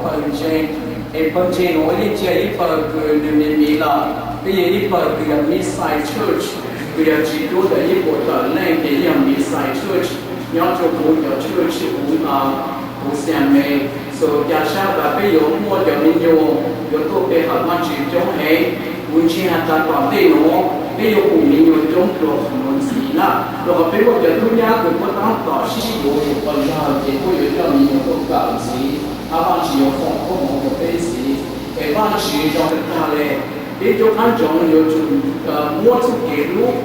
pawg ntseeg, es pawg ntseeg no yeej tsis yog ib pawg kws nws me me lawm, twb yog ib pawg kws yog mid-size church, kws yog tsis dub ntawm ib puas tawm leej ces yog mid-size church, nyob rua huv cov church huv, huv Xiame. So ca sab tas peb yuav muaj cov me nyuam yuav tuaj pe hawm Vaajtswv coob heev. Kuv ntseeg has tas tom ntej nuav peb yuav pum me nyuam coob dlua qhov nuav ntxiv na, rua qhov peb muaj cov tub nyab kws puab taab tom sib yuav yug pawg ntseeg ces puab yuav coj me nyuam tuaj kawm ntxiv hab Vaajtswv yuav foom koob moov rua peb ntxiv. Es Vaajtswv zoo tag le, peb cuab qaab ntsoov yuav tsum muab txuj kev hlub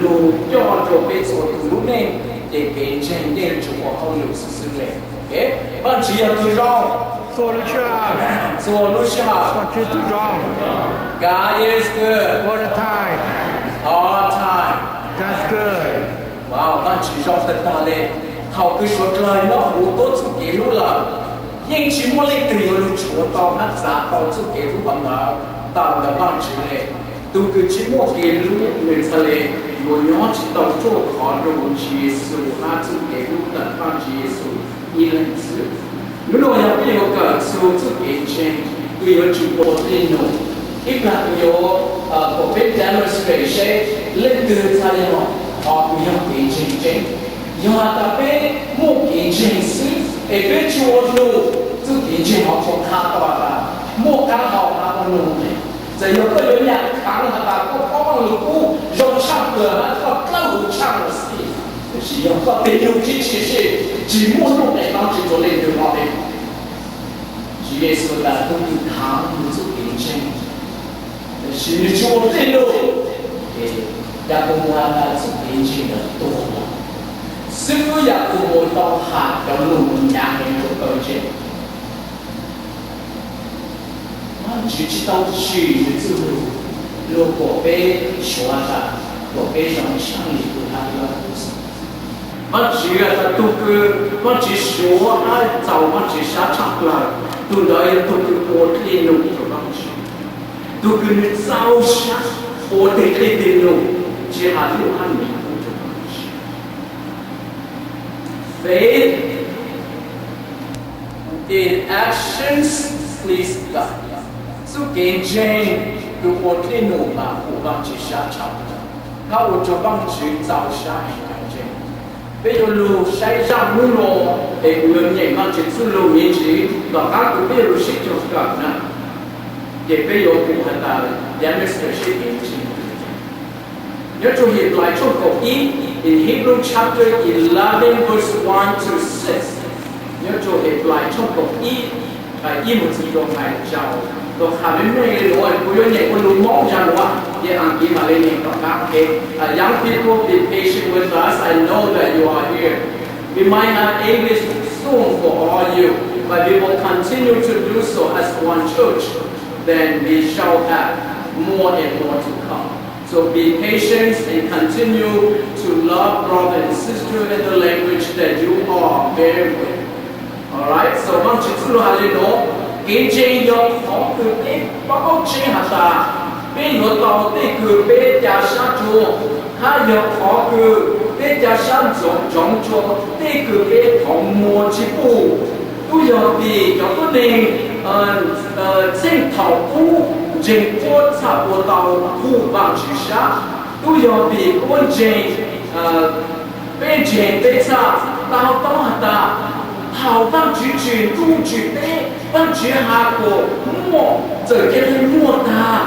lug coj rua peb txhua tug lub neej, ces kev ntseeg yeej tsuas ua hauj lwm xwb xwb le. Vaajtswv yog tug zoo txhua lub sij hawm. God is good all the time. Vaajtswv zoo tag tag le. Thaum kws suav dlawg nyob huv tuab txuj kev hlub lawm, yeej tsis muaj leej twg yuav lug tshuav tau hab txav tau txuj kev hlub ntawd tawm ntawm Vaajtswv le. Tug kws tsis muaj kev hlub nws txhad le yuav nyob tsis tau ruaj khov rua huv Tswv Yexus hab txuj kev hlub ntawm Vaajtswv Yexus ib leeg xwb. Nub nua yog peb yuav kawm txug txuj kev ntseeg, kws yuav tsum ua dlej num. Ib plag kws yuav kom peb demonstrate seb leej twg txhad le hov kws yog kev ntseeg tseeb. Yog has tas peb muaj kev ntseeg xwb es peb tsis ua num, txuj kev ntseeg hov puas qha tau has tas muaj qaab hau hab ua num ne? Txawm yog koj yuav nyam khaav has tas koj paub Vaaj Lug Kub zoo tshaj plawg hab koj dlawb huv tshaj lawm xwb, tab sis yog koj tej num tsis tshwm sim, tsis muaj nuj nqes Vaajtswv rua leej twg hov le. Tswv Yexus tas tug kws khaav nws txuj kev ntseeg, tab sis nws tsis ua dlej num, ces Yakaunpaus has tas txuj kev ntseeg ntawd tuag lawm. Xib fwb Yakaunpaus tau has cov lug uas nyav heev rua pawg ntseeg. Vaajtswv tsis tau tsim nws txuj lug, lug kom peb suav tas kom peb zoo tshaj le tug hab lawm. Vaajtswv has tas tug kws Vaajtswv suav hab txaus Vaajtswv sab tshaj plawg, tug ntawd yog tug kws ua dlej num rua Vaajtswv. Tug kws nws txaus sab ua tej dlej tej num, tsis has lub hab me kub rua Vaajtswv. Faith in actions please God. Txuj kev ntseeg kws ua dlej num mas pum Vaajtswv sab tshaj plawg, hab ua rua Vaajtswv txaus sab heev. Kev ntseeg, peb yuav lug saib zaj nub nua, es kuv yuav nyeem Vaajtswv txuj lug me ntsis tom qaab kws peb yuav lug sib cog kawm na, ces peb yuav pum has tas demonstrate seb kev ntseeg. Nyob rua Heplais tshooj kaum ib, in Hebrew chapter eleven verse one to six. Nyob rua Heplais tshooj kaum ib, nqai ib mus txug rua nqai rau. Tau qha meej meej le nuav, kuv yuav nyeem ua lug Moob zag nuav, ces Askiv mam le nyeem tom qab. Young people, be patient with us. I know that you are here. We might have English soon for all you, but we will continue to do so as one church. Then we shall have more and more to come. So be patient and continue to love brother and sister in the language that you are bearing with. Alright, so Vaajtswv txuj lug has le nuav, kev ntseeg yog qhov kws peb paub tseeb has tas peb yuav tau tej kws peb ca sab rua, hab yog qhov kws peb ca sab ntsoov rua tej kws peb thov muag tsis pum. Tub yog vim cov tuab neeg txheej thaum ub ntseeg puab txhaj ua tau pum Vaajtswv sab. Tub yog vim puab ntseeg, peb ntseeg peb txhaj tau taub has tas thaum Vaajtswv tsim ntuj tsim teb, Vaajtswv has kom muaj, txawm cia li muaj tag.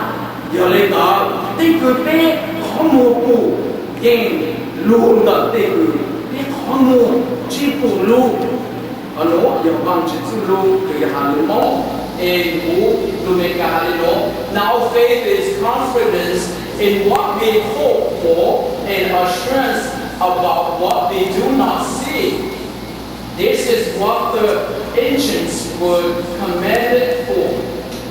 Yog le ntawd tej kws peb qhov muag pum yeej lug ntawm tej kws peb qhov muag tsis pum lug. Qhov nuav yog Vaajtswv txuj lug kws yog has lug Moob, es kuv lug Meskas has le nuav. Now faith is confidence in what we hope for and assurance about what we do not see. This is what the ancients were commended for.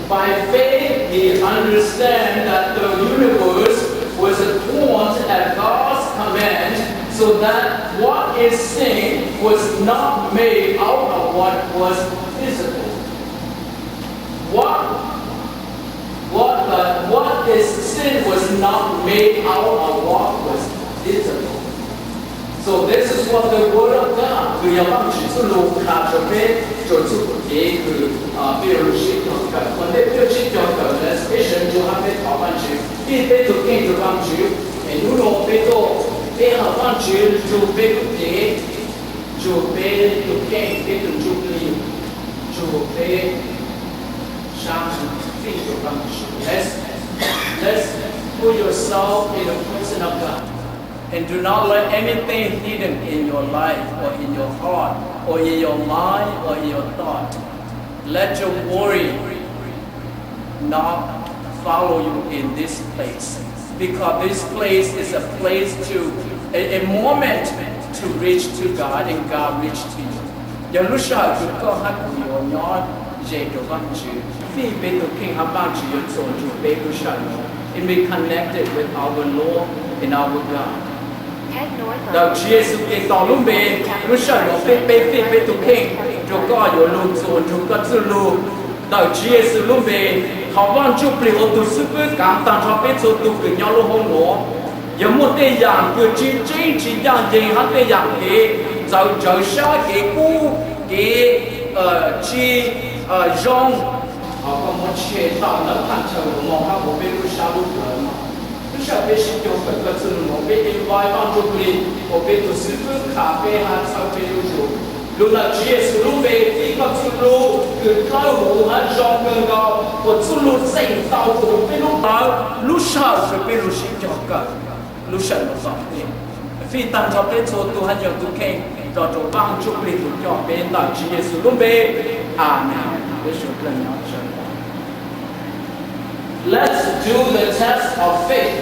By faith, we understand that the universe was formed at God's command, so that what is seen was not made out of what was visible. What, what, uh, what is seen was not made out of what was visible. So this is what the word of God Yog Vaajtswv txuj lug has rua peb rua txuj kev kws peb yuav lug sib cog kawm. Ua ntej peb yuav sib cog kawm, peb sawv ntsug hab peb thov Vaajtswv, peb tug kheej rua Vaajtswv. Es nub nua peb tuaj, peb has Vaajtswv nrug peb lub cev, nrug peb tug kheej, peb tug ntsuj plig, nrug peb sab ntsuj plig rua Vaajtswv. Let's, let's put yourself in the presence of God. And do not let anything hidden in your life or in your heart or in your mind or in your thought. Let your worry not follow you in this place. Because this place is a place to, a, a moment to reach to God and God reach to you. Yog lub sij hawm kws koj hab kuv yuav nyob ze rua Vaajtswv, fij peb tug kheej hab Vaajtswv yuav txuas nrug peb lub sij hawm nuav. And be connected with our Lord and our God. Ntawm Tswv Yexus Khetos lub npe, lub sij hawm nuav peb, peb fij peb tug kheej rua koj yuav lug txuas nrug koj txuj lug. Ntawm Tswv Yexus lub npe, thov Vaaj Ntsuj Plig ua tug xwb pwb kaav taag nrho peb txhua tug kws nyob lub hoob nuav. Yog muaj tej yaam kws tsi tseeb tsi ncaaj nceeg hab tej yaam kev txawv tsawv sab kev kub kev tsi zoo, koj muab tshem tawm ntawm thaj chaw nuav moog hab ua peb lub sab lub plawv moog. Lub sij hawm peb sib cog kawm koj txuj lug nuav, peb invite Vaaj Ntsuj Plig ua peb tug xwb pwb kaav peb hab txhawb peb lub zug. Lug ntawm Tswv Yexus lub npe fij koj txuj lug kws dlawb huv hab zoo kawg nkaus, ua txuj lug txeem tau huv peb lub plawv lub sij hawm kws peb lug sib cog kawm lub sij hawm nuav txog peb. Fij taag nrho peb txhua tug hab nyuas tug kheej, rua rua Vaaj Ntsuj Plig tug coj peb ntawm Tswv Yexus lub npe. Amees. Let's do the test of faith.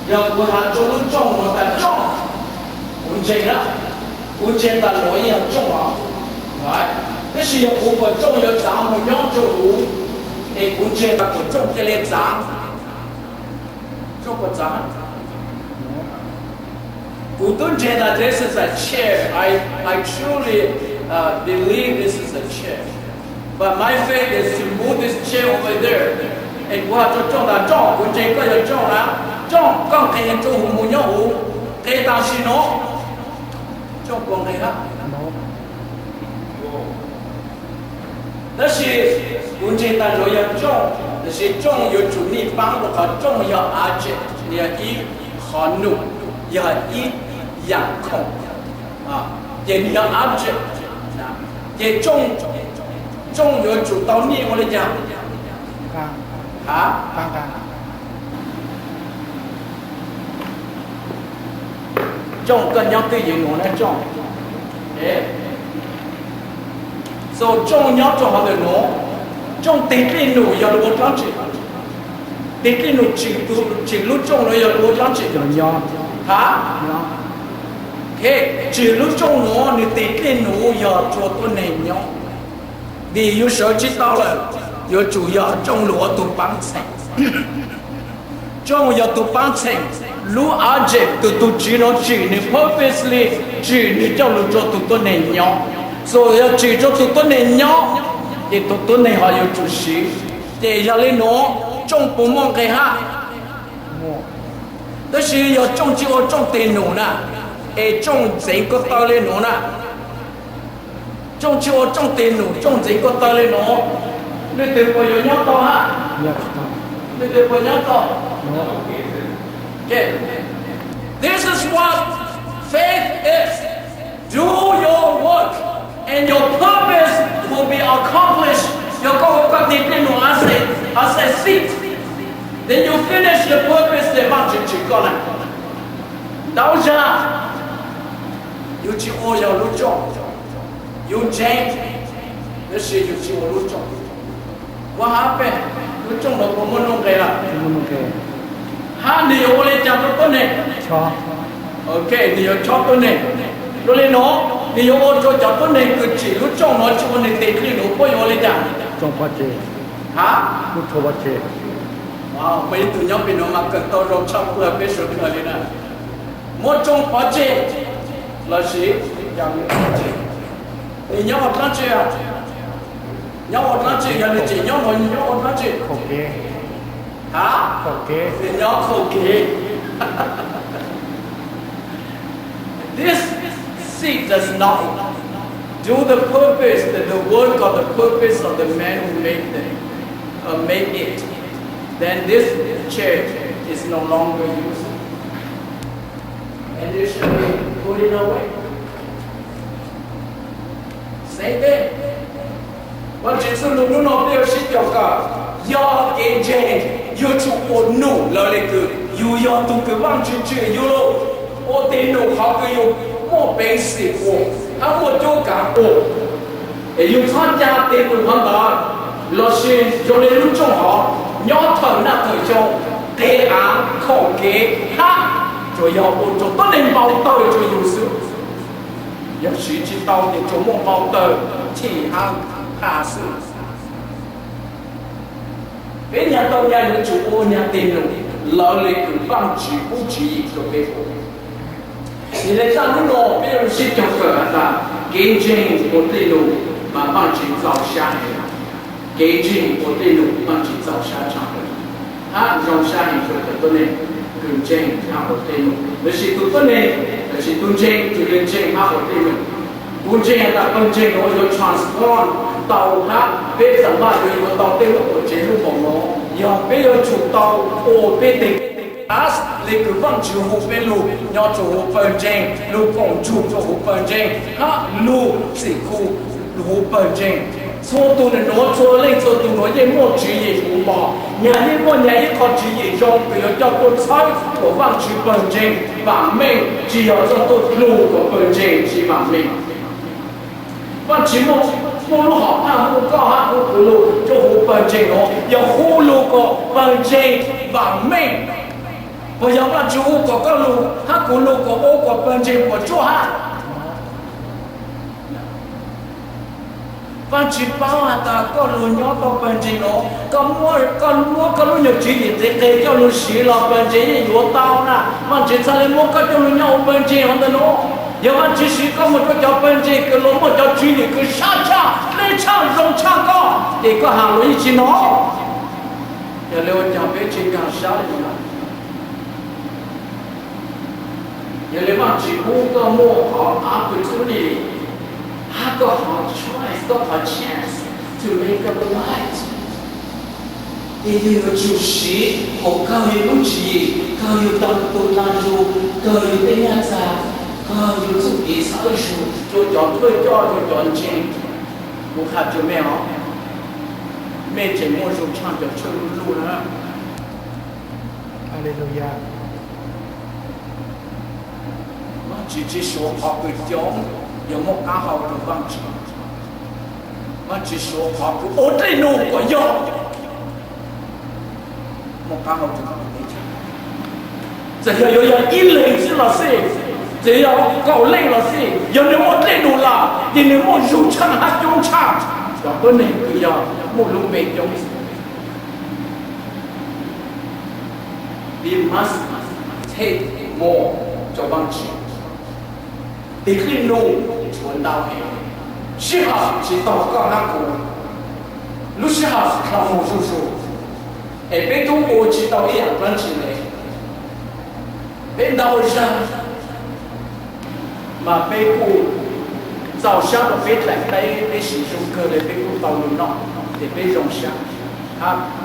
Yog kuv has rua lub rooj nuav tas rooj, kuv ntseeg na, kuv ntseeg tas nuav yeej yog rooj os. Tab sis yog kuv puas rooj yuav txav moog nyob rua kuv, es kuv ntseeg tas puas rooj cia li txav. Rooj puas txav? Kuv tub ntseeg tas this is a chair. I, I truly, uh, believe this is a chair. But my faith is to move this chair over there. Es kuv has rua rooj tas rooj, kuv ntseeg koj yog rooj na. Rooj, koj nqes rua huv moog nyob huv. Nqes tam sim nuav. Rooj puas nqes hab? Tab sis kuv ntseeg tas nuav yog rooj, tab sis rooj yuav tsum nej paab rua qhov rooj yog object, nws yog ib qhov num, yog ib yaam khoom, ces nws yog object. Ces rooj, rooj yuav tsum tau nej ua li cas? Ha? Rooj, koj nyob twj ywm nuav na rooj. So rooj nyob rua hov ntawm nuav, rooj tes dlej num yog lug ua dlaab tsi? Tes dlej num tsim, tsim lub rooj nuav yog lug ua dlaab tsi? Ha? Tsim lub rooj nuav nws tes dlej num yog rua tuab neeg nyob. Vim yus sawv tsi tau lawm, yuav tsum yog rooj lug ua tug paab txheem. Rooj yog tug paab txheem, lub object kws tug tsiv nuav tsim, nws purposely tsim nws coj lug rua tug tuab neeg nyob. So yog tsim rua tug tuab neeg nyob, ces tug tuab neeg ho yuav tsum siv. Ces yog li nuav, rooj puas muaj nqes hab? Tab sis yog rooj tsi ua rooj tes num na, es rooj ntxeev ko taw li nuav na, rooj tsi ua rooj tes num, rooj ntxeev ko taw li nuav, leej twg puas yuav nyob tau hab? Leej twg puas nyob tau? This is what faith is. Do your work and your purpose will be accomplished. Yog koj ua koj tes dlej num as a, as a seed, then you finish the purpose that Vaajtswv tsim koj na. Ntau zag yus tsi ua yog lub rooj, yus ntseeg, tab sis yus tsi ua lub rooj. Ua hab peb, lub rooj nuav puas muaj nuj nqes lawm? Hab nwg yuav ua li cas rua tuab neeg? Ok, nwg yuav chob tuab neeg. Dua li nuav, nwg yuav ua rua cov tuab neeg kws tsim lub rooj nuav tsi ua nwg tes dlej num puab yuav ua li cas? Ha? Muaj ib tug nyob pem nuav mas kawm tau zoo tshaj plawg peb suav dlawg li na. Muab rooj pov tseg lossis nwg nyob ua dlaab tsi? Nyob ua dlaab tsi? Yog le tseem nyob no, nyob ua dlaab tsi? Khaum kev. Ha? Khaum kev. Nyob khaum kev. This seat does not do the purpose, the, the work or the purpose of the man who made them, uh, made it. Then this chair is no longer used. And it should be put away. Same thing. Vaajtswv txuj lug nub no peb yuav sib cog kawm, yog kev ntseeg yuav tsum ua num lawv le kws yug yog tug kws Vaajtswv tswj yug lug, ua tej num qhov kws yug muaj peev xwm ua hab muaj cuab kav ua. Es yug txhob ca tej num qhov ntawd, lossis zoo le lub rooj hov nyob thawm naj thawm xyoo, qe av khaum kev hab tsuas yog ua rua tuab neeg npau tawg rua yug xwb. Yog siv tsi tau ces tsuas muaj npau tawg, chim hab qha xwb. Peb nyag tau nyag yuav tsum ua nyag tej num lawv le kws Vaajtswv pub tswv yim rua peb ua. Yog le caag nub no peb yuav sib cog kawm has tas kev ntseeg ua tej num mas Vaajtswv txaus sab heev. Kev ntseeg ua tej num Vaajtswv txaus sab tshaj plaws, hab zoo sab heev rua cov tuab neeg kws ntseeg hab ua tej num, lossis tug tuab neeg lossis tug ntseeg kws le ntseeg hab ua tej num. Kuv ntseeg tas pawg ntseeg nuav yuav transform tau hab peb xav mas yuav yuav tau tej lub tuam tsev lub npaum nuav, yog peb yuav tsum tau ua peb tej task le kws Vaajtswv hu peb lug, nyob rua huv pawg ntseeg, lug koom nrug rua huv pawg ntseeg hab lug txim khu huv pawg ntseeg. Txhua tug nuav, txhua leej txhua tug nuav yeej muaj tswv yim huv npo. Nyag yeej muaj nyag ib qho tswv yim zoo kws yuav coj tuaj txhawb kuas Vaajtswv pawg ntseeg vaam meej, tsi yog coj tuaj dlug kuas pawg ntseeg tsi vaam meej. Vaajtswv muaj, muaj lub hom phaj hu koj hab hu kuv lug rua huv pawg ntseeg nuav yog hu lug kuas pawg ntseeg vaam meej. Puas yog Vaajtswv hu kuas koj lug hab kuv lug kuas ua kuas pawg ntseeg puas tsuaj hab? Vaajtswv paub has tas koj lug nyob tau pawg ntseeg nuav, koj muab, koj muab koj lub nyuas tswv yim ntxiv qe coj lug siv los pawg ntseeg yeej yuav tau na. Vaajtswv txhad le muab koj coj lug nyob ua pawg ntseeg hov ntawm nuav. Yog Vaajtswv siv koj moog rua cov pawg ntseeg kws lug muaj cov tswv yim kws sab tshaj, dleb tshaj, zoo tshaj koj, ces koj has lug yeej tsi nov. Yog le ua caag peb tsi nkaag sab le nuav? Yog le Vaajtswv pub koj muaj qhov opportunity, hab koj qhov choice, koj qhov chance to make up the light, ces yog yuav tsum siv, hab kawg yug lub tswv yim, kawg yug tau tug dlaag zug, kawg yug tej nyaj txag, kawg yug txuj kev xaav zug rua cov thawj coj, rua cov ntseeg. Kuv qha rua mej os, mej tseem muaj zug tshaj cov tshuaj luj luj na. Haleluya. Vaajtswv tsi suav qhov kws coob yuav muaj qab hau rua Vaajtswv. Vaajtswv suav qhov kws ua dlej num kuas yog muaj qab hau rua Vaajtswv. Txawm yog yuav yog ib leeg xwb los xij, txawm yog kaum leej los xij, yog nwg ua dlej num lawm ces nwg muaj zug tshaj hab coob tshaj cov tuab neeg kws yog muaj lub npe coob. We must take more rua Vaajtswv. Tes dlej num tshuav ntau heev, sij hawm tsi tau koj hab kuv, lub sij hawm dlhau moog zuj zug, es peb tub ua tsi tau ib yaam dlaab tsi le. Peb ntau zag mas peb kuj txaus sab rua peb dlaim teb, peb siv zoo kawg le peb kuj tau lug noj, ces peb zoo sab.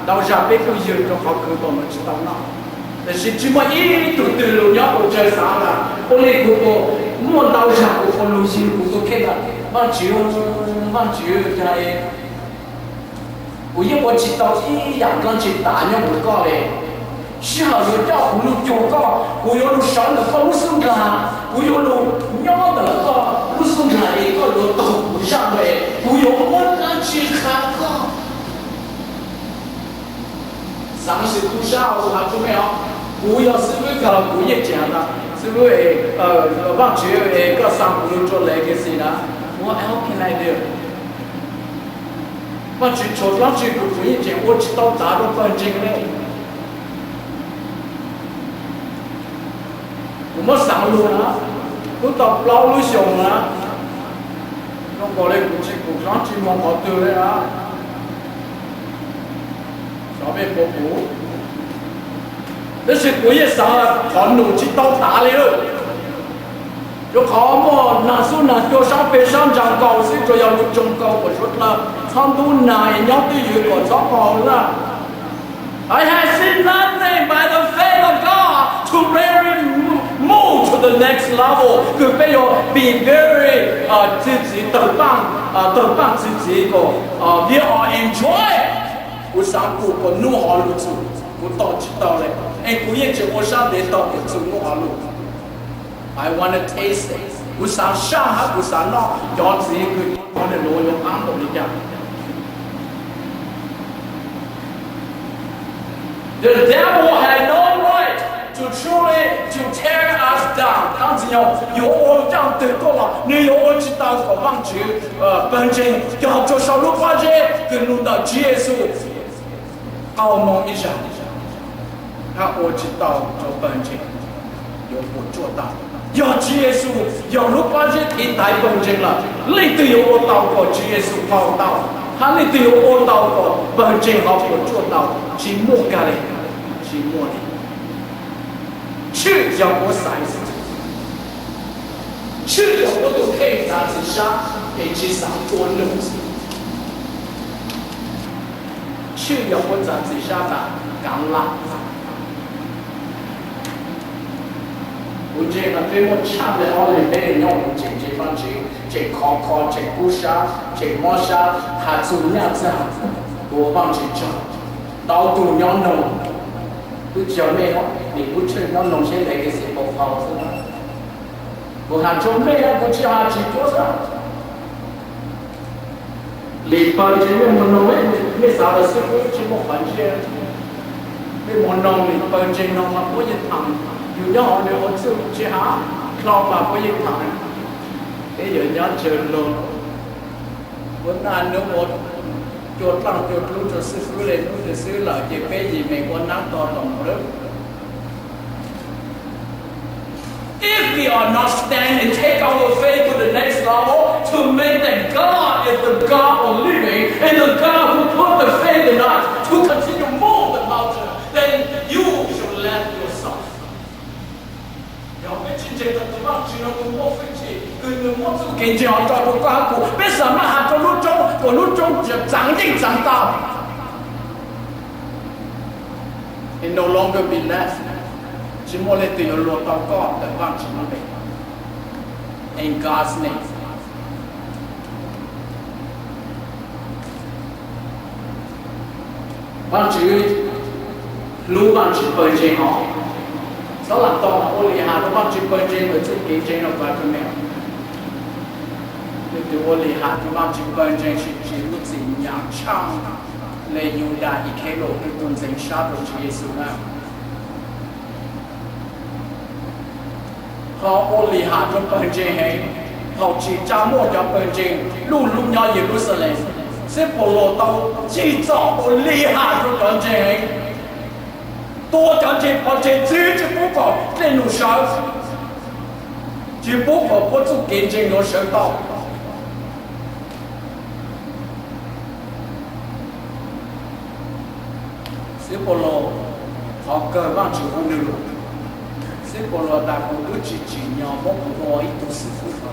Ntau zag peb kuj ywg rua qhov kws tau nuav tsi tau noj. Tab sis tsi muaj ib tug twg lug nyob ua tsawg xaav tas ua le kuv puas muaj ntau zag kuv puas lug ywg kuv tug kheej tas Vaajtswv, Vaajtswv, kuv yeej ua tsi tau ib yaam dlaab tsi tas nyob huv koj le. Sij hawm yuav coj kuv lug cuag koj, kuv yuav lug sawv ntawm koj lub xub nraag, kuv yuav lug nyob ntawm koj lub xub nraag es koj yuav taug kuv zaaj le, kuv yuav muab dlaab tsi qha koj. Xaav xwm tub sab ua has tub mej os, kuv yog xib fwb kawg kuv yeej tseem has tas xib fwb, Vaajtswv es koj xa kuv lug rua legacy na. What else can I do? Vaajtswv tshuav dlaab tsi kws kuv yeej tseem ua tsi tau tav rua pawg ntseeg le. Kuv muab xaav lug na, tub tau plaub lub xyoo na, zoo nkaus le kuv tsi pum dlaab tsi moog qhov twg le na. Mej puas pum? Tab sis kuv yeej xaav qhov num tsis tau tav li lawm. Rua qhov muaj naag xub naag cua saab peg saab ntsaa nkaus xwb, tsuas yog lug tsoo nkaus kom suav dlawg txhob ntub naag es nyob twj ywm kom txhob qaug lawm. I have seen nothing by the faith of God to really move to the next level. Kws peb yuav be very txwv txiv tawg paaj, tawg paaj txwv txiv kom we are enjoy. Kuv xaav pum kom nub hov lug txug, kuv tau tsis tau le, es kuv yeej tsis ua sab ntev tau kom txug nub hov lug. I wanna taste it. Kuv xaav saj hab kuv xaav noj cov txiv kws cov nuav yuav qaab npaum li cas. The devil had no right to truly to tear us down. Dlaab tsi yog yuav ua caaj twg tuaj los nwg yuav ua tsis tau kom Vaajtswv pawg ntseeg cog rua sau lub pob zeb kws lug ntawm Tswv Yexus qaug moo ib zag, hab ua tsis tau rua pawg ntseeg yuav puas tsuaj tau. Yog Tswv Yexus yog lub pob zeb tiv thaiv pawg ntseeg lawm, leej twg yuav ua tau kom Tswv Yexus qaug tau? Hab leej twg yuav ua tau kom pawg ntseeg ho puas tsuaj tau? Tsis muaj kag le, tsis muaj le. Tshwj yog puab xaiv, tshwj yog puab tus kheej txav txim sab es tsis xav tua nug. Tshwj yog puab txav txim sab tas kaav laj. Kuv ntseeg tas peb muaj tshaj le ob leeg peb nyob huv tseem ntseeg Vaajtswv, tseem khov kho, tseem kub sab, tseem mob sab, has txug nyaj txag, ua Vaajtswv tsaug. Tau tug nyob noog, tub tsi yog mej, nim kub tsheej nyob noog seb legacy puas qaug xwb. Kuv has tsua mej, kuv tsi has tsis cuab xwb. Lim pawg ntseeg mej moog noog, mej xaav tas xwb, kuv tsi muaj qhov ntsiab. Mej moog noog lim pawg ntseeg noog mas puab yeej thaam, yug nyob hauv nws ua txuj tsi has, dlhau mas puab yeej thaam. Peb yuav nyob tsawg lug, puab naj nub ua cua dlaaj cua dlub rua xib fwb le nub twg xwb lawm ces peb yim meem ua naab to toom lawm. If we are not stand and take our faith to the next level, to make that God is the God of living and the God who put the faith in us to continue move the mountain, then you should let yourself. Yog peb tsis ntseeg tau tus Vaajtswv nuav tus muaj hwj chim kws nws muab txuj kev ntseeg hov tso rua koj hab kuv, peb xaav maj has rua lub roob kom lub roob txaav yeej txaav tau. It no longer be left. Tsis muaj leej twg yuav luag tau koj ntawm Vaajtswv lub npe. In God's name. Vaajtswv hlub Vaajtswv pawg ntseeg hov. Txhob lam tau ua lim has rua Vaajtswv pawg ntseeg ntawm txuj kev ntseeg no kov rua mej. Leej twg ua lim has rua Vaajtswv pawg ntseeg sib tsis lub txim nyam tshaaj le Yudas Iskarius, leej tug ntxeev sab rua Tswv Yexus na. Ho ua lim has rua pawg ntseeg heev, thaum tsis tsa muaj cov pawg ntseeg luj lub nyob Yeluxalees, xib Paulus tau tsim txom ua lim has rua cov ntseeg heev, tua cov ntseeg pov tseg, txwv tsis pub kom dlej num sawv, tsis pub kom puab txuj kev ntseeg nuav sawv tau. Xib Paulus, qhov kawg Vaajtswv hu nws lug. Xib Paulus tas kuv twb tsis tsim nyog muab kuv ua ib tug xib fwb.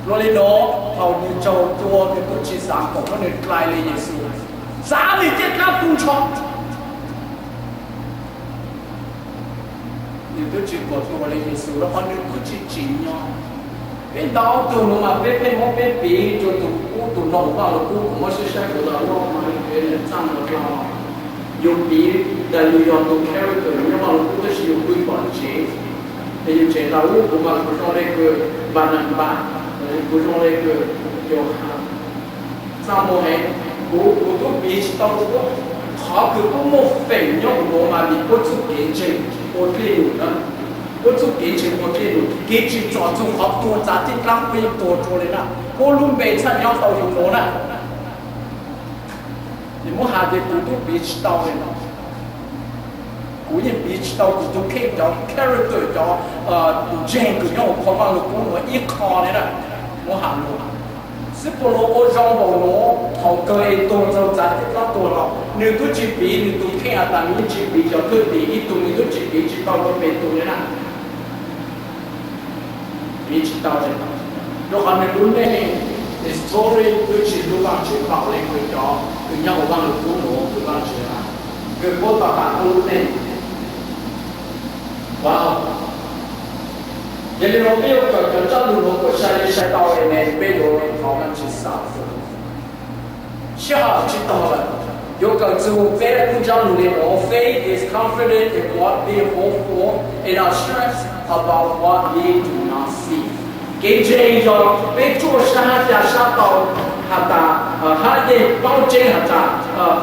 Dua li nuav thaum nws raug tua nws twb tsis xav kom muab nws dlai le Yexus, xav nws ciaj dlaab kub ntsho. Nws twb tsis tuam tua le Yexus rau qhov nws twb tsis tsim nyog. Peb ntau tug nuav mas peb pheej muab peb piv rua tus kub tus noog Vaj Lug Kub kuv muab saib saib kuv tau lub mas li peb txaj muag dlhau. Yus piv tas yus yog tus character nyob Vaj Lug Kub tab sis yus pw tom tsev, es yus tseem tas ub kuv mas kuv zoo le kws Npananpas, kuv zoo le kws Yauhas. Txaj muag heev, kuv, kuv tub piv tsis tau, qhov kws puab muaj feem nyob kuv nuav mas vim puab txuj kev ntseeg ua dlej num na. Puab txuj kev ntseeg ua dlej num, kev tsim txom txug qhov tuag txav tij dlaab puab yeej tuag rua le na. Puab lub npe txhaj nyob tau kuv nuav na. Nws muab has tias kuv tub piv tsis tau le no. Kuv yeej piv tsis tau kuv tus kheej cov character cov ntseeg kws nyob hauv phau Vaj Lug Kub nuav ib qho le na. Muab has lug, Xib Paulus ua zoo npaum nuav, thaum kawg es tuag rau txav teb tob tuag los nws twb tsis piv nws tus kheej has tas nws yeej tsis piv cov thwj tim ib tug, nws twb tsis piv tsis tau rau Petus li na. Piv tsis tau, rau qhov nws lub neej, his story twb tsis hlub Vaajtswv npaum li kws cov kws nyob hauv Vaaj Lug Kub nuav kws Vaajtswv has, kws puab tau has puab lub neej. Wow. Yog li nuav peb yuav kawm cov ntsab lug nuav kuas sai li sai tau es ne peb yuav thov Vaajtswv xav xwb. Sij hawm tsis taug lawm, yuav kawm txug peb lub ntsab lug li nuav, faith is confident in what we hope for and assurance about what we do not see. Kev ntseeg yog peb tsuaj sab ca sab tau has tas, hab yeej paub tseeb has tas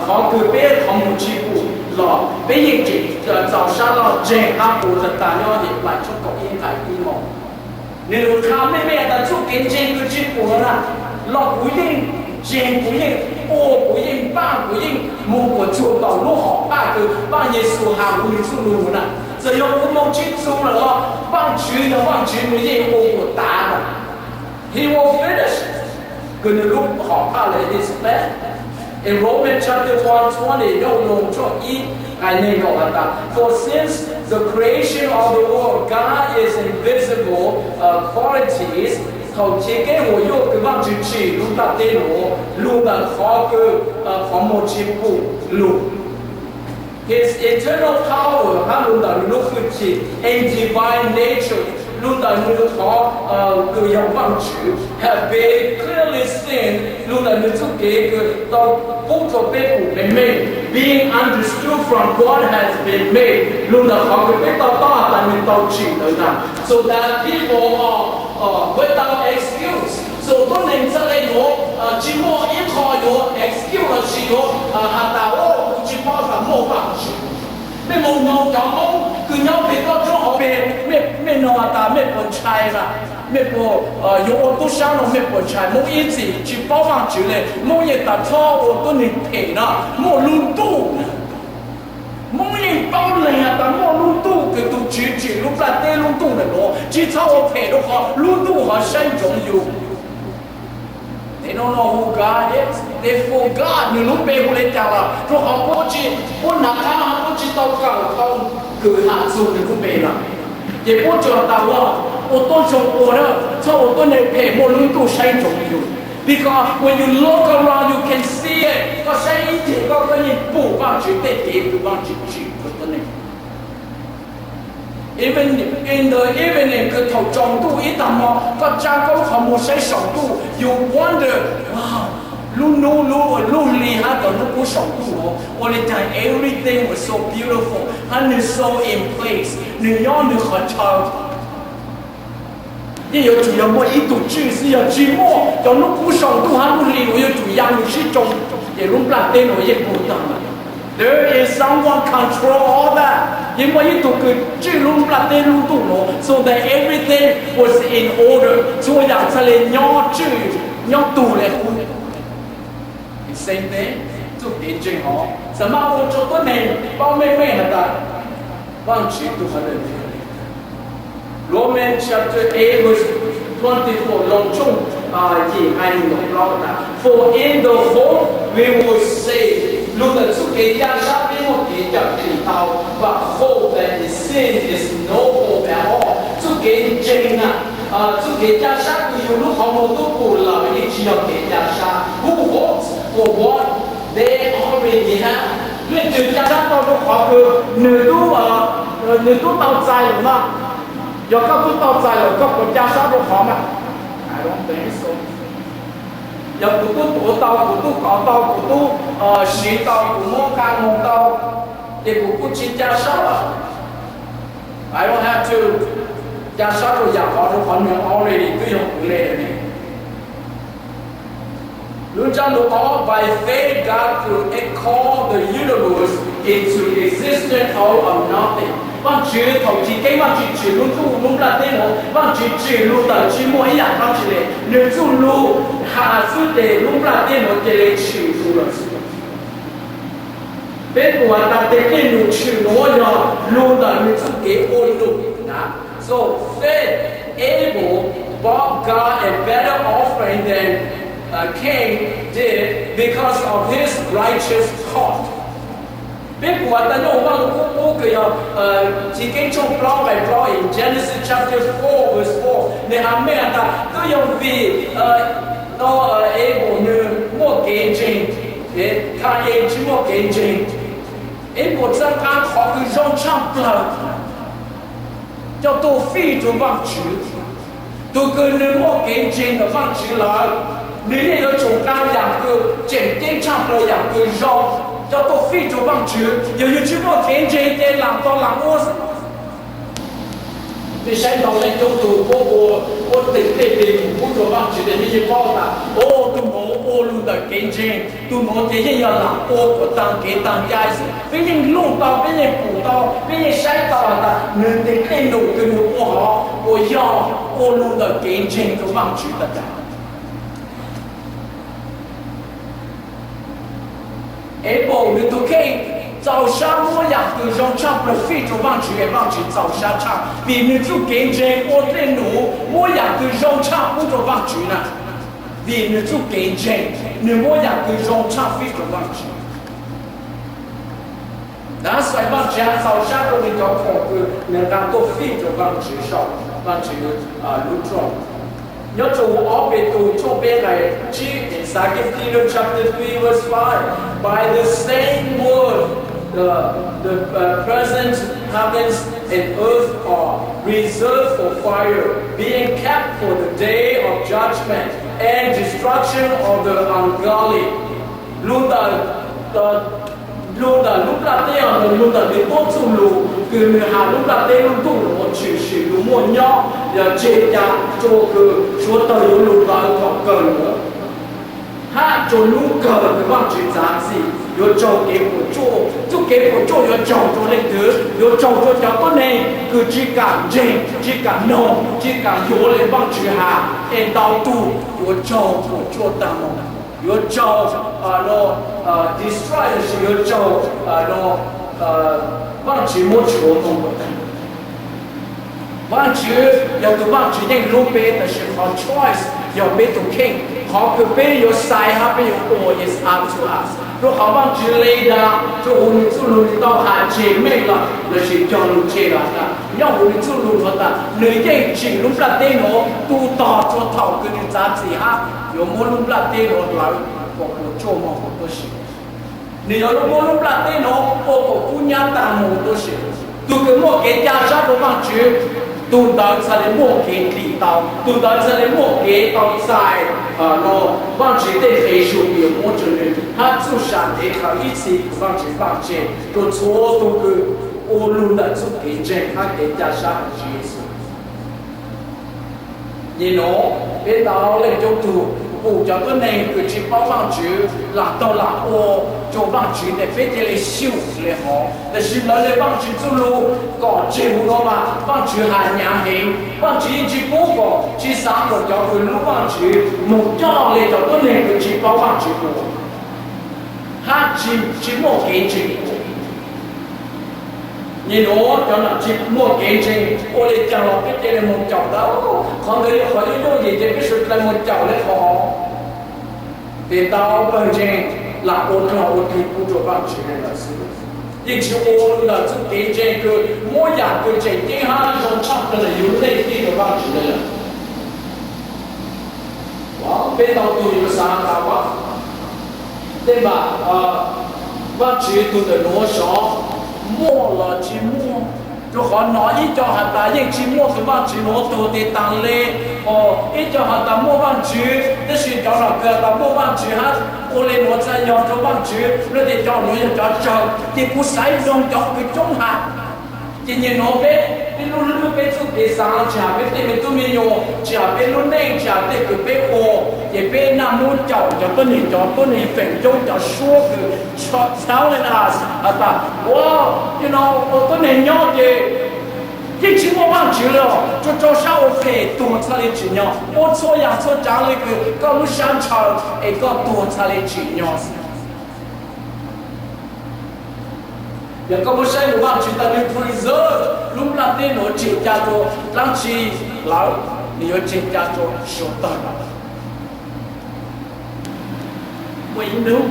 qhov kws peb qhov muag tsis pum los peb yeej tseem txaus sab laj ntseeg hab ua tag tag nyob Heplais tshooj kaum ib nqai ib moo. Nws qha meej meej has tas txuj kev ntseeg kws tsis pum no na, los kuv yeej ntseeg, kuv yeej ua, kuv yeej npaaj, kuv yeej moog kuas txuag tau lub hom phaj kws Vaaj Yexus has kuv nws txuj lug na. Txawm yog kuv moog tsis txug lawm los Vaajtswv yog Vaajtswv nws yeej ua kuas tav lawm. He will finish kws nws lub hom phaj lawm, his plan. In Romans chapter one twenty, Yauj Loos tshooj ib nqai neeg nkaum has tas, for since the creation of the world, God is invisible, uh, qualities, thaum chiv keeb huam yuaj kws Vaajtswv tsim lub nplaj teb nuav, lug ntawm qhov kws, uh, qhov muag tsis pum lug, his eternal power, hab lug ntawm nws lub hwj chim, and divine nature, lug ntawm nws qhov kws yog Vaajtswv, have been clearly seen, lug ntawm nws txuj kev kws tau pub rua peb pum meej meej, being understood from what has been made, lug ntawm qhov kws peb to taub has tas nws tau tsim ntawd ntag, so that people are, uh, without excuse. So tuab neeg txhaj le yuav, uh, tsis muaj ib qho yuav excuse lossis yuav, uh, has tas, o, kuv tsis paub has tas muaj Vaajtswv. Mej moog noog cov Moob kws nyob peg toj roob hauv peg, mej noog has tas mej puas ntshai na, mej puas, uh, yuav ua tub sab no mej puas ntshai? Moob ib txhis tsis paub Vaajtswv le, Moob yeej tas txhob ua tuab neeg phem na, muaj lub ntuj. Moob yeej paub leeg has tas muaj lub ntuj kws tug Tswv tsim lub nplaj teb lub ntuj ntawm nuav, tsis txhob ua phem rua qhov lub ntuj ho saib ntsoov yus. They don't know who God is. They forgot nws lub npe hu le caag lawm, rua qhov puab tsis, puab nav qab puab tsis tau kawm tau kws has txug nws lub npe lawm. Ces puab tsuas tas ua, ua tuab zoo ua na, txhob ua tuab neeg phem, muaj lub ntuj saib ntsoov yus. Because when you look around, you can see it. Koj saib ib ncig koj, koj yeej pum Vaajtswv tej kev kws Vaajtswv tsim rua tuab neeg. Even in the evening, kws thaum tsaus ntuj ib tag hmo, koj tsa koj lub qhov muag saib saum ntuj, you wonder, wow, lub nub, lub, lub hli hab cov nub kub saum ntuj nuav ua le caag everything was so beautiful hab nws so in place, nws nyob nws qhov chaw. Yeej yuav tsum yog muaj ib tug tswj xwb, yog tsis muaj, cov nub kub saum ntuj hab lub hli nuav yuav tsum yaa lug sib tsoo, ces lub nplaj teb nuav yeej puv taag lawm. There is someone control all that. Yeej muaj ib tug kws tswj lub nplaj teb lub ntuj nuav, so that everything was in order. Txhua yaam txhaj le nyob tswj, nyob tug le huv. Same thing, txuj kev ntseeg hov xam maj ua rua tuab neeg paub meej meej has tas Vaajtswv tug qhov ntawd. Romans chapter eight verse twenty-four, Loos tshooj yim nqai neeg nkaum plaub tas, for in the hope we will save. Lug ntawm txuj kev ca sab peb muaj kev cawm dim tau, but hope that is seen is no hope at all. Txuj kev ntseeg na, txuj kev ca sab kws yus lub qhov muag tub pum lawm yeej tsis yog kev ca sab. Who hopes for what they already have? Leej twg ca sab tau rua qhov kws nws tub, nws tub tau txais lawm mas? Yog koj tub tau txais lawm koj puas ca sab rua qhov mas? I don't think so. Yog kuv tub tuav tau, kuv tub kov tau, kuv tub siv tau, kuv muab nqaa moog tau, ces kuv kuj tsis ca sab lawm. I don't have to ca sab rua yaam qhov, rua qhov nws already twb yog kuv le lawm ne. Lub ntsab lug ob, by faith God created, called the universe into existence out of nothing. Vaajtswv thaum chiv keeb Vaajtswv tsim lub ntuj lub nplaj teb nuav, Vaajtswv tsim lug ntawm tsis muaj ib yaam dlaab tsi le, nws txuj lug has xwb ces lub nplaj teb nuav cia le tsim lug lawm xwb. Peb pum has tas tes dej num tshwm nuav yog lug ntawm nws txuj kev ua lug na. So faith able brought God a better offering than Cain did because of his righteous thought. Peb pum tas nyob hauv Vaj Lug Kub qub kws yog Chiv Keeb tshooj plaub nqai plaub in Genesis chapter four verse four, nws has meej has tas twb yog vim Abel nws muaj kev ntseeg, Cain tsis muaj kev ntseeg. Abel txawm nqa qhov kws zoo tshaj plaws coj tuaj fij rua Vaajtswv. Tug kws nws muaj kev ntseeg ntawm Vaajtswv lawm, nws yeej yuav tsum nqa yaam kws tseem ceeb tshaj plaws, yaam kws zoo coj tuaj fij rua Vaajtswv. Yog yus tsis muaj kev ntseeg ces laam tog laam ua xwb. Peb saib tau leej coob tug puab ua, puab teem tej tug pub rua Vaajtswv tes peb yeej paub tas, o, tug nuav ua lug ntawm kev ntseeg, tug nuav ces yeej yog laam ua kuas taag kev taag cai xwb. Peb yeej looj tau, peb yeej pum tau, peb yeej saib tau has tas nwg tej dlej num kws nwg ua hov puas yog ua lug ntawm kev ntseeg rua Vaajtswv tas tas. Abel nwg tug kheej txaus sab muab yaam kws zoo tshaj plaws fij rua Vaajtswv es Vaajtswv txaus sab tshaj vim nwg txuj kev ntseeg ua dlej num muab yaam kws zoo tshaj pub rua Vaajtswv na. Vim nwg txuj kev ntseeg, nwg muab yaam kws zoo tshaj fij rua Vaajtswv. That's why Vaajtswv has txaus sab rua nwg cov khoom kws nwg nqa tuaj fij rua Vaajtswv saum Vaajtswv lub rooj. Nyob rua Ob Petus tshooj peb nqai tsib, in Second Peter chapter three verse five, by the same word, the, the uh, present heavens and earth are reserved for fire, being kept for the day of judgment and destruction of the ungodly. Lug ntawm, lug ntawm lub nplaj teb, lug ntawm nwg tuab txuj lug kws nwg has lub nplaj teb lub ntuj los tshwm sim lug muaj nyob, yog tseg ca rua kws suav tawg yuav lug lawm thaum kawg lug. Hab rua lub kawg kws Vaajtswv txav txim yuav raug kev puam tsuaj. Txuj kev puam tsuaj yuav raug rua leej twg? Yuav raug rua cov tuab neeg kws tsi kam ntseeg, tsi kam noog, tsi kam yuav le Vaajtswv has, es ntau tug yuav raug puam tsuaj taag moog, yuav raug destroy, yuav raug Vaajtswv muab tshuav moog. Vaajtswv yog tug Vaajtswv yeej hlub peb, tab sis qhov choice yog peb tug kheej. Qhov kws peb yuav xaiv hab peb yuav ua is up to us. Rua qhov Vaajtswv le dag rua huv nwg txuj lug, nwg tau has tseg meej los lossis cog lug tseg los tas, nyob huv nwg txuj lug has tas nwg yeej tsim lub nplaj teb nuav tu tog rua thaum kws nwg txav txim hab yuav muab lub nplaj teb nuav lawv kom puam tsuaj moog huv tuab si. Nwg yuav muab lub nplaj teb nuav ua kom kub nyab taag moog tuab si. Tug kws muaj kev ca sab rua Vaajtswv, tug ntawd txhaj le muaj kev dim tau, tug ntawd txhaj le muaj kev tau txais Vaajtswv tej fev zug kws yuav muab rua nwg hab txuj sa kev khaws ib txhis kws Vaajtswv vaaj tseg rua txhua tug kws ua lug ntawm txuj kev ntseeg hab kev ca sab rua Tswv Yexus. Nyem nuav peb tau leej coob tug pum cov tuab neeg kws tsi paub Vaajtswv lam taug lam ua rua Vaajtswv tes peb cia li xyum le hov. Tab sis lawv le Vaajtswv txuj lug kom tseg huv nuav mas Vaajtswv has nyaav heev. Vaajtswv yeej tsi pub kom tsi xaav kom cov kws hlub Vaajtswv moog coj le cov tuab neeg kws tsi paub Vaajtswv ua hab tsi muaj kev ntseeg. Nyem nuav cov nam tsi muaj kev ntseeg ua le caag los peb cia li moog caum tau, qhov ntawd yog qhov yooj yooj yim ces peb suav dlawg moog caum le qhov. Tes tau pawg ntseeg lam ua dlog ua dig pub rua Vaajtswv le ntawd xwb. Yeej tsi ua ntawm txuj kev ntseeg kws muab yaam kws tseem ceeb hab zoo tshaj plaws ntawm yus lub neej fij rua Vaajtswv le lawm. Peb ntau tug yuav xaav tas, tej mas Vaajtswv tug ntawm nuav sov muaj los tsi muaj? Rua qhov nov ib co has tas yeej tsi muaj tug Vaajtswv nuav tug tes taag le, ib co has tas muaj Vaajtswv, tab sis cov nom kws has tas muaj Vaajtswv hab ua le nuav txhaj yog rua Vaajtswv, lawv tes cov nuav yog cov tsawg, ces kuv xaiv zoo cov kws coob has. Ces nyem nuav peb, peb lub hlwb peb txuj kev xaav, tsi has peb tej me tub me nyuam, tsi has peb lub neej, tsi has tej kws peb ua, ces peb naj nub caum cov tuab neeg, cov tuab neeg feem coob, cov suab kws txhawb le na has tas ua, ua tuab neeg nyob ces yeej tsi muaj Vaajtswv le os, tsuas rau sab ua phem tuag txhaj le tsim nyog, ua txhua yaam txhua tsaav le kws koj lub sab ntshaw es koj tuag txhaj le tsim nyog. Yog koj muab saib lug Vaajtswv tas nwg preserve lub nplaj teb nuav tseem ca rua dlaab tsi lawm, nwg yuav tseem ca rua suav tawg lawm. Ua ib hnub,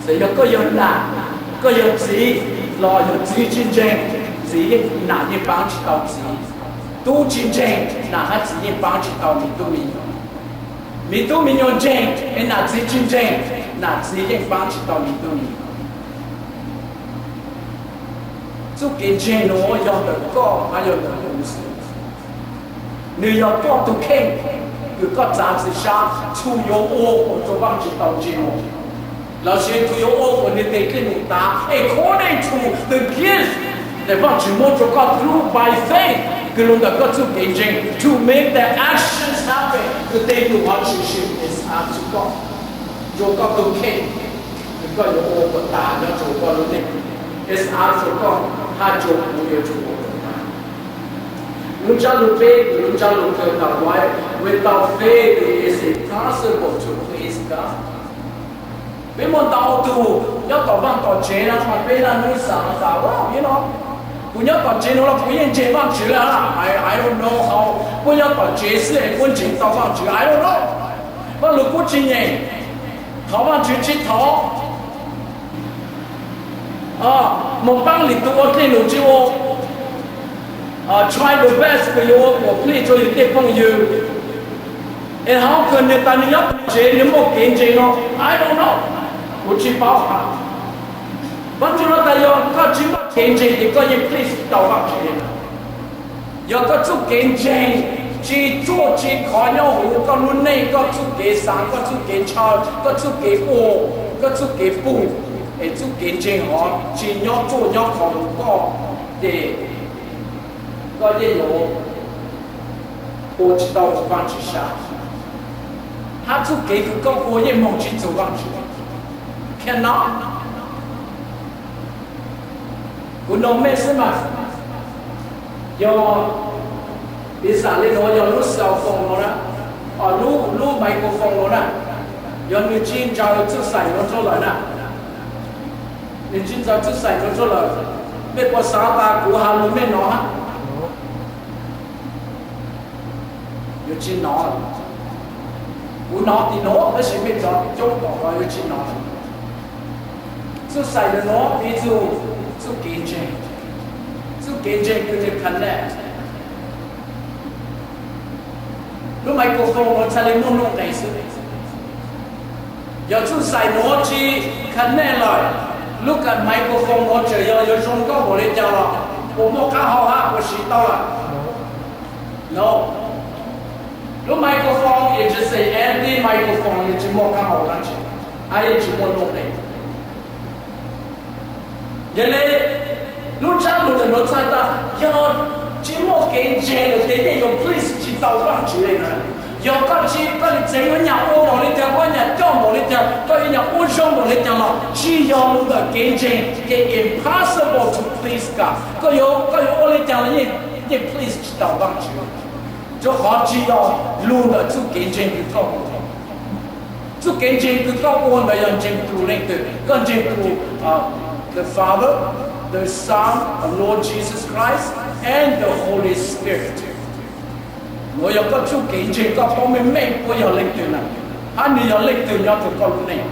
txawm yog koj yog nam, koj yog txiv, los yog txiv tsis ntseeg, txiv yeej, nam yeej paab tsis tau txiv. Tub tsis ntseeg, nam hab txiv yeej paab tsis tau me tub me nyuam. Me tub me nyuam ntseeg es nam txiv tsis ntseeg, nam txiv yeej paab tsis tau me tub me nyuam. Txuj kev ntseeg nuav yog ntawm koj hab yog ntawm kuv xwb. Nwg yog koj tug kheej, kws koj txav txim sab txhua yuav ua kuas rua Vaajtswv tau ntseeg, lossis txhua yuav ua kuas nwg teg dlej num tav according to the gift that Vaajtswv muab rua koj through by faith, kws lug ntawm koj txuj kev ntseeg, to make the actions happen, kws teg num hov tshwm sim, it's up to koj. Rua koj tug kheej, kws koj yuav ua kuas tas nyob rua koj lub neej, it's up to koj, hab rua kuv yuav tsum ua kuas tas. Lub ntsab lug peb, lub ntsab lug kawg tau, without faith it is impossible to please God. Peb muaj ntau tug nyob tom vaaj tom tsev na, mas peb lub xav tas, you know, kuv nyob tom tsev nuav los kuv yeej ntseeg Vaajtswv lawm, I, I don't know how, puab nyob tom tsev xwb es puab ntseeg tau Vaajtswv, I don't know. Vaaj lug kuv tsis nyeem, thov Vaajtswv tsis thov. Moog paab lwm tug ua dlej num tsis ua, try the best kws yuav ua kuas please rua yug tej phooj ywg. Es hov kws nwg tas nwg nyob tsev nwg muaj kev ntseeg no, I don't know, kuv tsis paub hab. Vaajtswv no tas yog koj tsis muaj kev ntseeg ces koj yeej please tau Vaajtswv. Yog koj txuj kev ntseeg tsis tsuaj tsis khov nyob huv koj lub neej, koj txuj kev xaav, koj txuj kev ntshaw, koj txuj kev ua, koj txuj kev pum, es txuj kev ntseeg hov tsis nyob tsuaj nyob khov huv koj, ces koj yeej yuav ua tsis tau Vaajtswv sab, hab txuj kev kws koj ua yeej moog tsis txug Vaajtswv. Cannot. Kuv noog mej xwb mas, yog piv xam le nuav, yog lub cell phone nuav na, lub, lub microphone nuav na, yog nwg tsis ntsaws txuj xaim nuav rua lawm na, nwg tsis ntsaws txuj xaim nuav rua lawm, mej puas xaav tas kuv has lug mej nov hab? Yuav tsis nov. Kuv nov tim nuav tab sis mej cov coob tom no yuav tsis nov. Txuj xaim nuav piv txug txuj kev ntseeg, txuj kev ntseeg kws nwg connect. Lub microphone nuav txhaj le muaj nuj nqes xwb. Yog txuj xaim nuav tsis connect lawm, lub microphone nuav tseem yog yuav zoo nkauj npaum le caag los puas muaj qaab hau hab puas siv tau lawm? No. Lub microphone is just an empty microphone, yeej tsis muaj qaab hau dlaab tsi, hab yeej tsis muaj nuj nqes. Yog le, lub ntsab lug ntawm nuav txhais tas yog tsis muaj kev ntseeg lawm ces yeej yuav please tsis tau Vaajtswv le na. Yog koj tsis, koj le tseev yuav nyam ua npaum le caag, koj nyam coj npaum le caag, koj yuav nyam ua zoo npaum le caag los tsis yog lug ntawm kev ntseeg ces impossible to please God. Koj yuav, koj yuav ua le caag los yeej, yeej please tsis tau Vaajtswv, rua qhov tsis yog lug ntawm txuj kev ntseeg kws koj ua. Txuj kev ntseeg kws koj ua ntawd yog ntseeg tug leej twg? Koj ntseeg tug, the Father, the Son, the Lord Jesus Christ, and the Holy Spirit. Nuav yog koj txuj kev ntseeg, koj paub meej meej puab yog leej twg na, hab nwg yog leej twg nyob rua koj lub neej.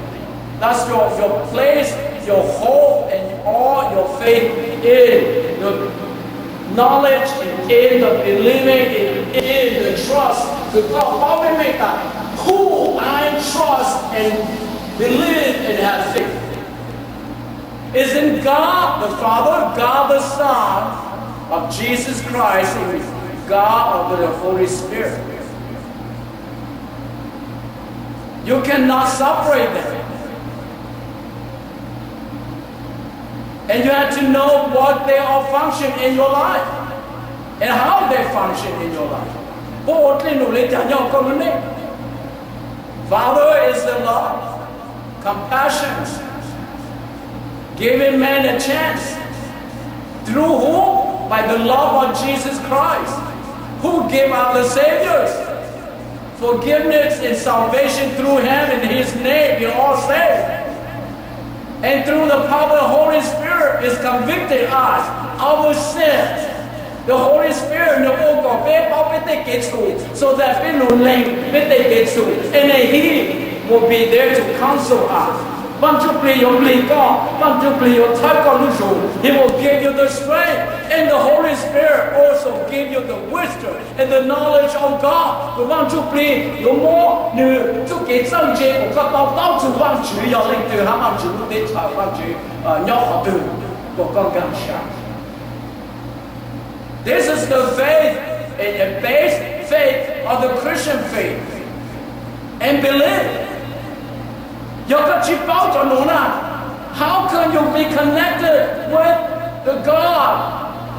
That's your, your place, your hope, and all your faith in the knowledge and in the believing and in the trust. Kws koj paub meej meej tas who I trust and believe and have faith is in God the Father, God the Son of Jesus Christ, and God of the Holy Spirit. You cannot separate them. And you have to know what they are function in your life and how they function in your life. Puab ua dlej num le caag nyob koj lub neej? Father is the love, compassion, giving man a chance. Through who? By the love of Jesus Christ, who gave us the Savior. Forgiveness and salvation through him, in his name we all saved. And through the power of the Holy Spirit is convicting us our sins. The Holy Spirit nws ua kom peb paub peb tej kev txhum, so that peb lug lees peb tej kev txhum, and then he will be there to counsel us. Vaj Ntsuj Plig yuav nplig koj, Vaj Ntsuj Plig yuav txhawb koj lub zug. He will give you the strength, and the Holy Spirit also give you the wisdom and the knowledge of God. Tus Vaj Ntsuj Plig yuav muab nws txuj kev txawj ntse kom koj tau paub txog Vaj Tswv yog leej twg, hab Vaj Tswv lub teb chaws, Vaj Tswv nyob qhov twg, kom koj nkag siab. This is the faith, a base faith of the Christian faith and belief. Yog koj tsis paub cov nuav na, how can you be connected with the God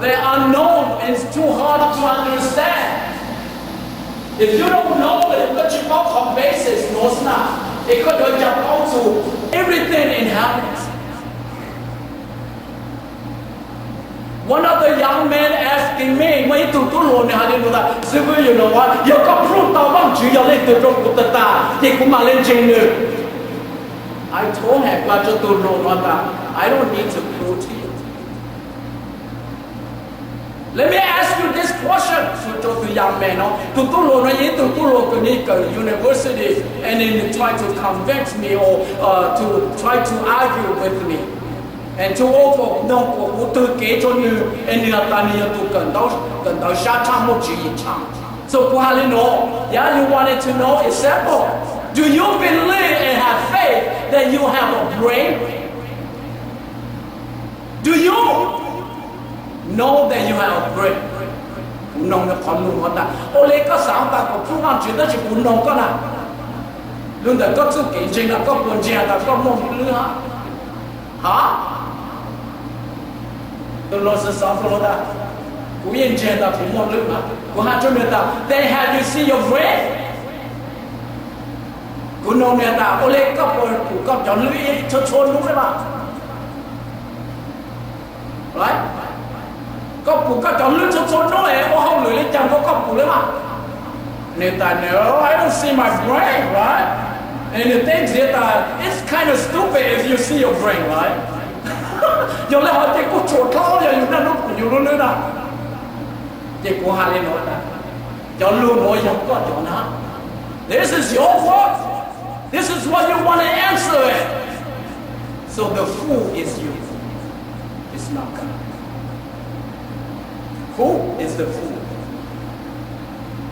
that unknown and too hard to understand? If you don't know it, koj tsis paub qhov basis nuav na, es koj yuav cas paub txug everything in heaven? One of the young men asking me, muaj ib tug tub hluas nws hais li no tas, Xib Hwb, yog koj prove tau Vaj Tswv yog leej twg rau kuv tag tag ces kuv mam li ntseeg nws. I told him, kuv hais rau tus hluas no tas, I don't need to prove to you. Let me ask you this question, rau tus young man no. Tus tub hluas no yog ib tug tub hluas kws nws kawm university and then try to convince me or to try to argue with me. And too old, noog kuas kuv twg kev rau nws, es nws has tas nws yog tus kawm ntawv sab tshaj, muaj tswv yim tshaj. So kuv has li no, yeah, you wanted to know, example, do you believe and have faith that you have a brain? Do you know that you have a brain? Kuv noog nws qhov lus no tas, ua li koj xaav tas kom pub Vaajtswv tab sis kuv noog koj na, lug ntawm koj txuj kev ntseeg no koj puas ntseeg tas koj muaj lwb hab? Ha? Tus hluas xaav tas, kuv yeej ntseeg tas kuv muaj lwb mas. Kuv has rua nwg tas, then have you seen your brain? Kuv noog nwg tas, ua li koj puas pum koj cov lwb txhua txhua nub le mas? Koj pum koj cov lwb txhua txhua nub es ua hauj lwm le caag kuas koj pum le mas? Nwg tas, no, I don't see my brain, right? Nwg teb ntxiv tas, it's kind of stupid if you see your brain, right? Yog le hov ces kuj tshua dlhau yog yug naj nub pum yug lub lwb na. Ces kuv has le nuav tas, cov lug nuav yog koj cov na. This is your word. This is what you want to answer it. So the fool is you. It's not God. Who is the fool?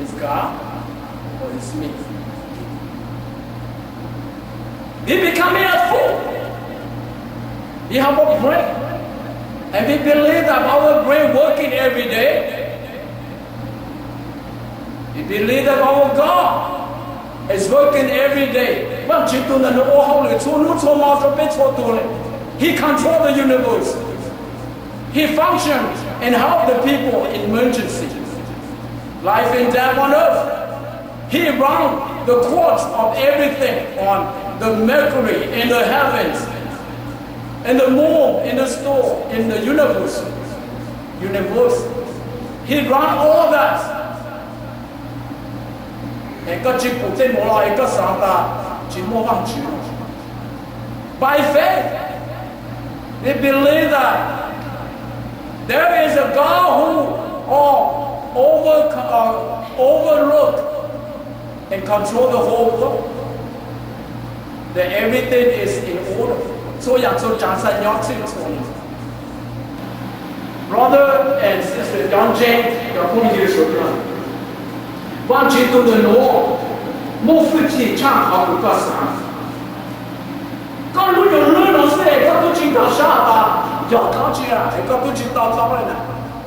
It's God or it's me? We becoming a fool. We have a brain. And we believe that our brain working every day. We believe that our God is working every day. Vaajtswv tug ntawm nwg ua hauj lwm txhua nub txhua mo rua peb txhua tug le. He control the universe. He function and help the people in emergency. Life and death on earth. He run the course of everything on the Mercury, in the heavens, in the moon, in the star, in the universe. Universe. He run all that. Es koj tsi pum tej nuav los es koj xaav tas tsi muaj Vaajtswv. By faith, we believe that there is a God who all over, uh, overlook and control the whole world. That everything is in order. Txhua yaam txhua tsaav xaav nyob txhij txhua le. Brother and sister, cov ntseeg, cov phooj ywg suav dlawg, Vaajtswv tug ntawm nuav muaj fwj chim tshaj qhov kws koj xaav. Koj lub nyuas lwb nuav xwb es koj tub tsi nkag sab tas yog dlaab tsi es koj tub tsi tau tau le na.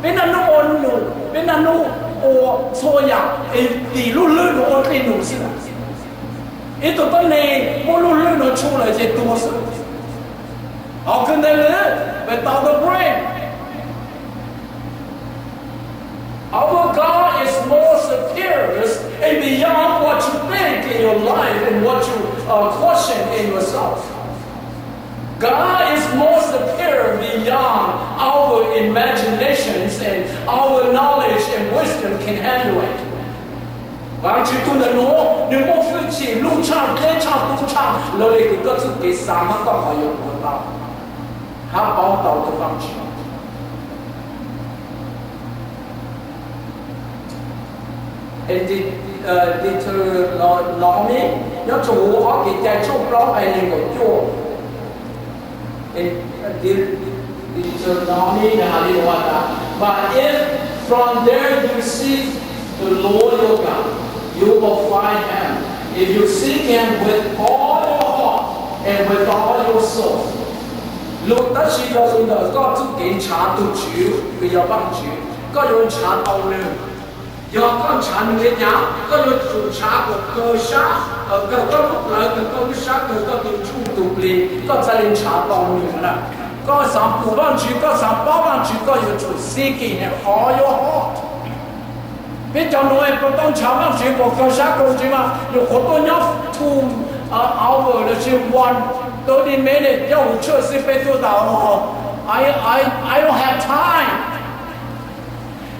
Peb naj nub ua num, peb naj nub ua txhua yaam es tim lub lwb nuav ua dlej num xwb na. Ib tug tuab neeg muab lub lwb nuav tshu lawm ces tuag xwb. Hov kws ntawd lwm, without the brain. Our God is more superior and beyond what you think in your life and what you, uh, question in yourself. God is more superior beyond our imaginations and our knowledge and wisdom can handle it. Vaajtswv tug ntawm nuav, nwg muaj fwj chim luj tshaj, dleb tshaj, tub tshaj, lawv le kws koj txuj kev xaav hab koj ho yuav ua tau hab paub tau tug Vaajtswv. In De-, uh, Deuteronomy, Nyob rau hauv ob Kev cai tshooj plaub nqe nees nkaum cuaj, Deuteronomy, hais li no tas, But if from there you seek the Lord your God, you will find him, if you seek him with all your heart and with all your soul. Lus tab sis los ntawm koj txoj kev ntshav tus Tswv uas yog Vaajtswv, koj yuav ntshav tau nws. Yog koj ntshav nws li cas, koj yuav tsum ntshav kom kawg sab, kawg koj lub plawv, kawg koj lub sab, kawg koj tus ntsuj tus plig, koj thiaj li ntshav tau nws na. Koj xav pum Vaajtswv, koj xav paub Vaajtswv, koj yuav tsum seeking him qhov yuav hov. Peb cov nuav puas tau ntshav Vaajtswv kom kawg sab kawg ntsws mas nyuam qhuav tuaj nyob two hour lossis one thirty minutes nyob hauv church xwb peb tuaj tas, I, I, I don't have time.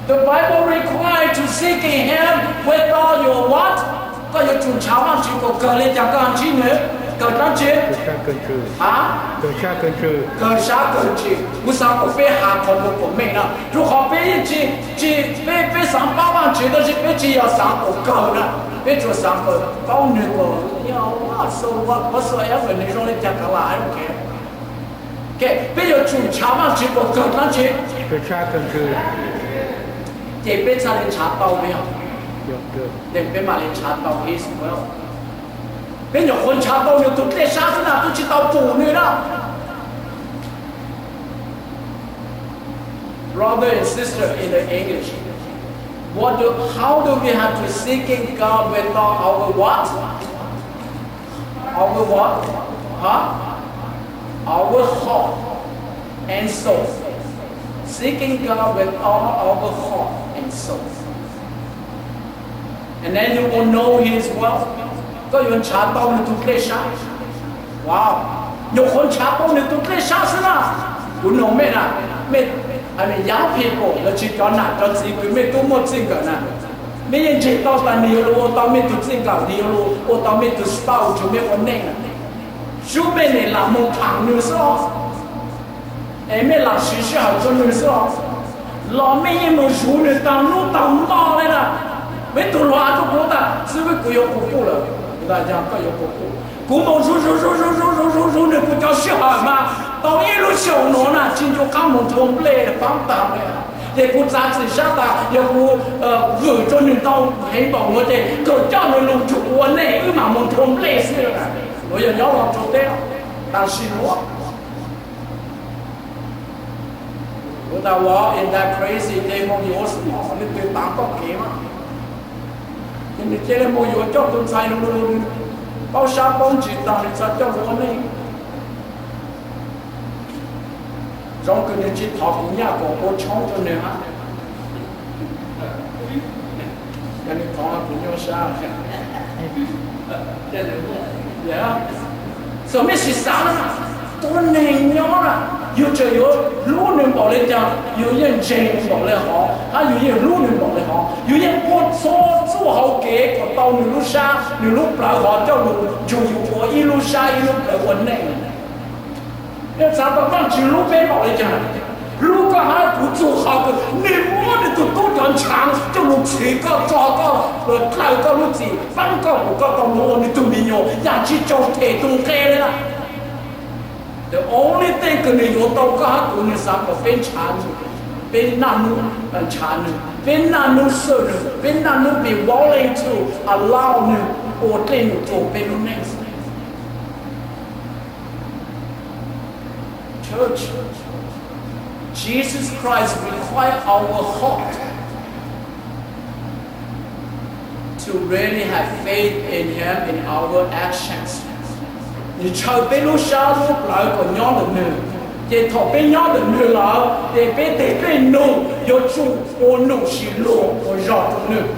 The Bible require to seeking him with all your what? Koj yuav tsum ntshav Vaajtswv kom kawg li cas koj ntsib nws, kawg dlaab tsi? A, kawg sab kawg ntsws. Kuv xav kom peb has qhov nuav kom meej na, rua qhov peb yeej tsi, tsi, peb, peb xav paub Vaajtswv tab sis peb tsi yog xav kom kawg na, peb tsuas xav kom paub nws kom, so what, whatsoever, nws zoo li cas kav lam, I don't care. Peb yuav tsum ntshav Vaajtswv kom kawg dlaab tsi? Ces peb txhaj li ntshav tau li os. Ces peb mam li ntshav tau His will. Peb nyuam qhuav ntshav tau nws tus dlej sab xwb na, twb tsi tau pum nws na. Brother and sister in the English, what do, how do we have to seeking God with all our what? Our what? Huh? Our heart and soul. Seeking God with all our heart and soul. And then you will know His will. Koj yuav ntshav tau nws tus dlej sab. Wow, nyuam qhuav ntshav tau nws tus dlej sab xwb na. Kuv noog mej na, mej, I mean, young people, lossis cov nam cov txiv kws mej tub muaj txij nkawm na, mej yeej ntseeg tau tas nws yuav lug ua tau mej tug txij nkawm, nws yuav lug ua tau mej tug spouse rua mej ua neej na. Sub mej nim lam moog tham nws xwb os, es mej lam siv sij hawm rua nws xwb os, los mej yeej moog zuv nws taag nub taag mo le na. Muaj ib tug luag has rua kuv tas, Xib Fwb, kuv yuav quas puj lawm. Kuv tas, Yog koj yuav quas puj. Kuv moog zuv zuv zuv zuv zuv zuv zuv zuv nws kuv cov sij hawm mas tau ib lub xyoos nuav na tsi ncu qab moog nrhuav nplej paab taag le. Ces kuv txav txim sab tas yog kuv vwm rua nws ntau heev npaum nuav ces kawm coj nws lug nrug kuv ua neej wb mam moog nrhuav nplej xwb. Nuav yog nyob los rua teb, tam sim nuav. Kuv tas, Wow, is that crazy? Ces moog yuav xwb mog, leej twg taav txoj kev mas. Ces nws cia li moog yuav coj tus ntxhais lug, paub sab paub ntsws taag nws txhad coj lug ua neej. Zoo kws nws tsi thov kuv nyaj kom ua tshoob rua nws hab. Yog nws thov kuv nyuaj sab. So mej sim xav na, ua neeg nyob na, yug tseem yuav hlub nws npaum le caag, yug yeej ntseeg nws npaum le hov, hab yug yeej hlub nws npaum le hov, yug yeej ua txhua txuj hauv kev kom tau nws lub sab, nws lub plawv hov coj lug nrug yug ua ib lub sab ib lub plawv ua neej. Peb xav tau Vaajtswv hlub peb npaum le caag? Hlub koj hab kuv txug qhov kws nws muab nws tug tub cov ntshav coj lug txhiv koj, tso koj, dlaws koj lub txim, paab koj kom koj tau lug ua nws tug me nyuam, yaam tsi tsaug them tug nqe le na. The only thing kws nws yuav tau koj hab kuv, nws xav kom peb ntshav nws, peb naj nub ntshav nws, peb naj nub xwm nws, peb naj nub be willing to allow nws ua dlej num rua peb lub neej. Church, Jesus Christ require our heart to really have faith in Him in our actions. Nws ntshaw peb lub sab lub plawv kom nyob ntawm nws, ces thaum peb nyob ntawm nws lawm ces peb teg dlej num yuav tsum ua num sis luag uas zog rua nws.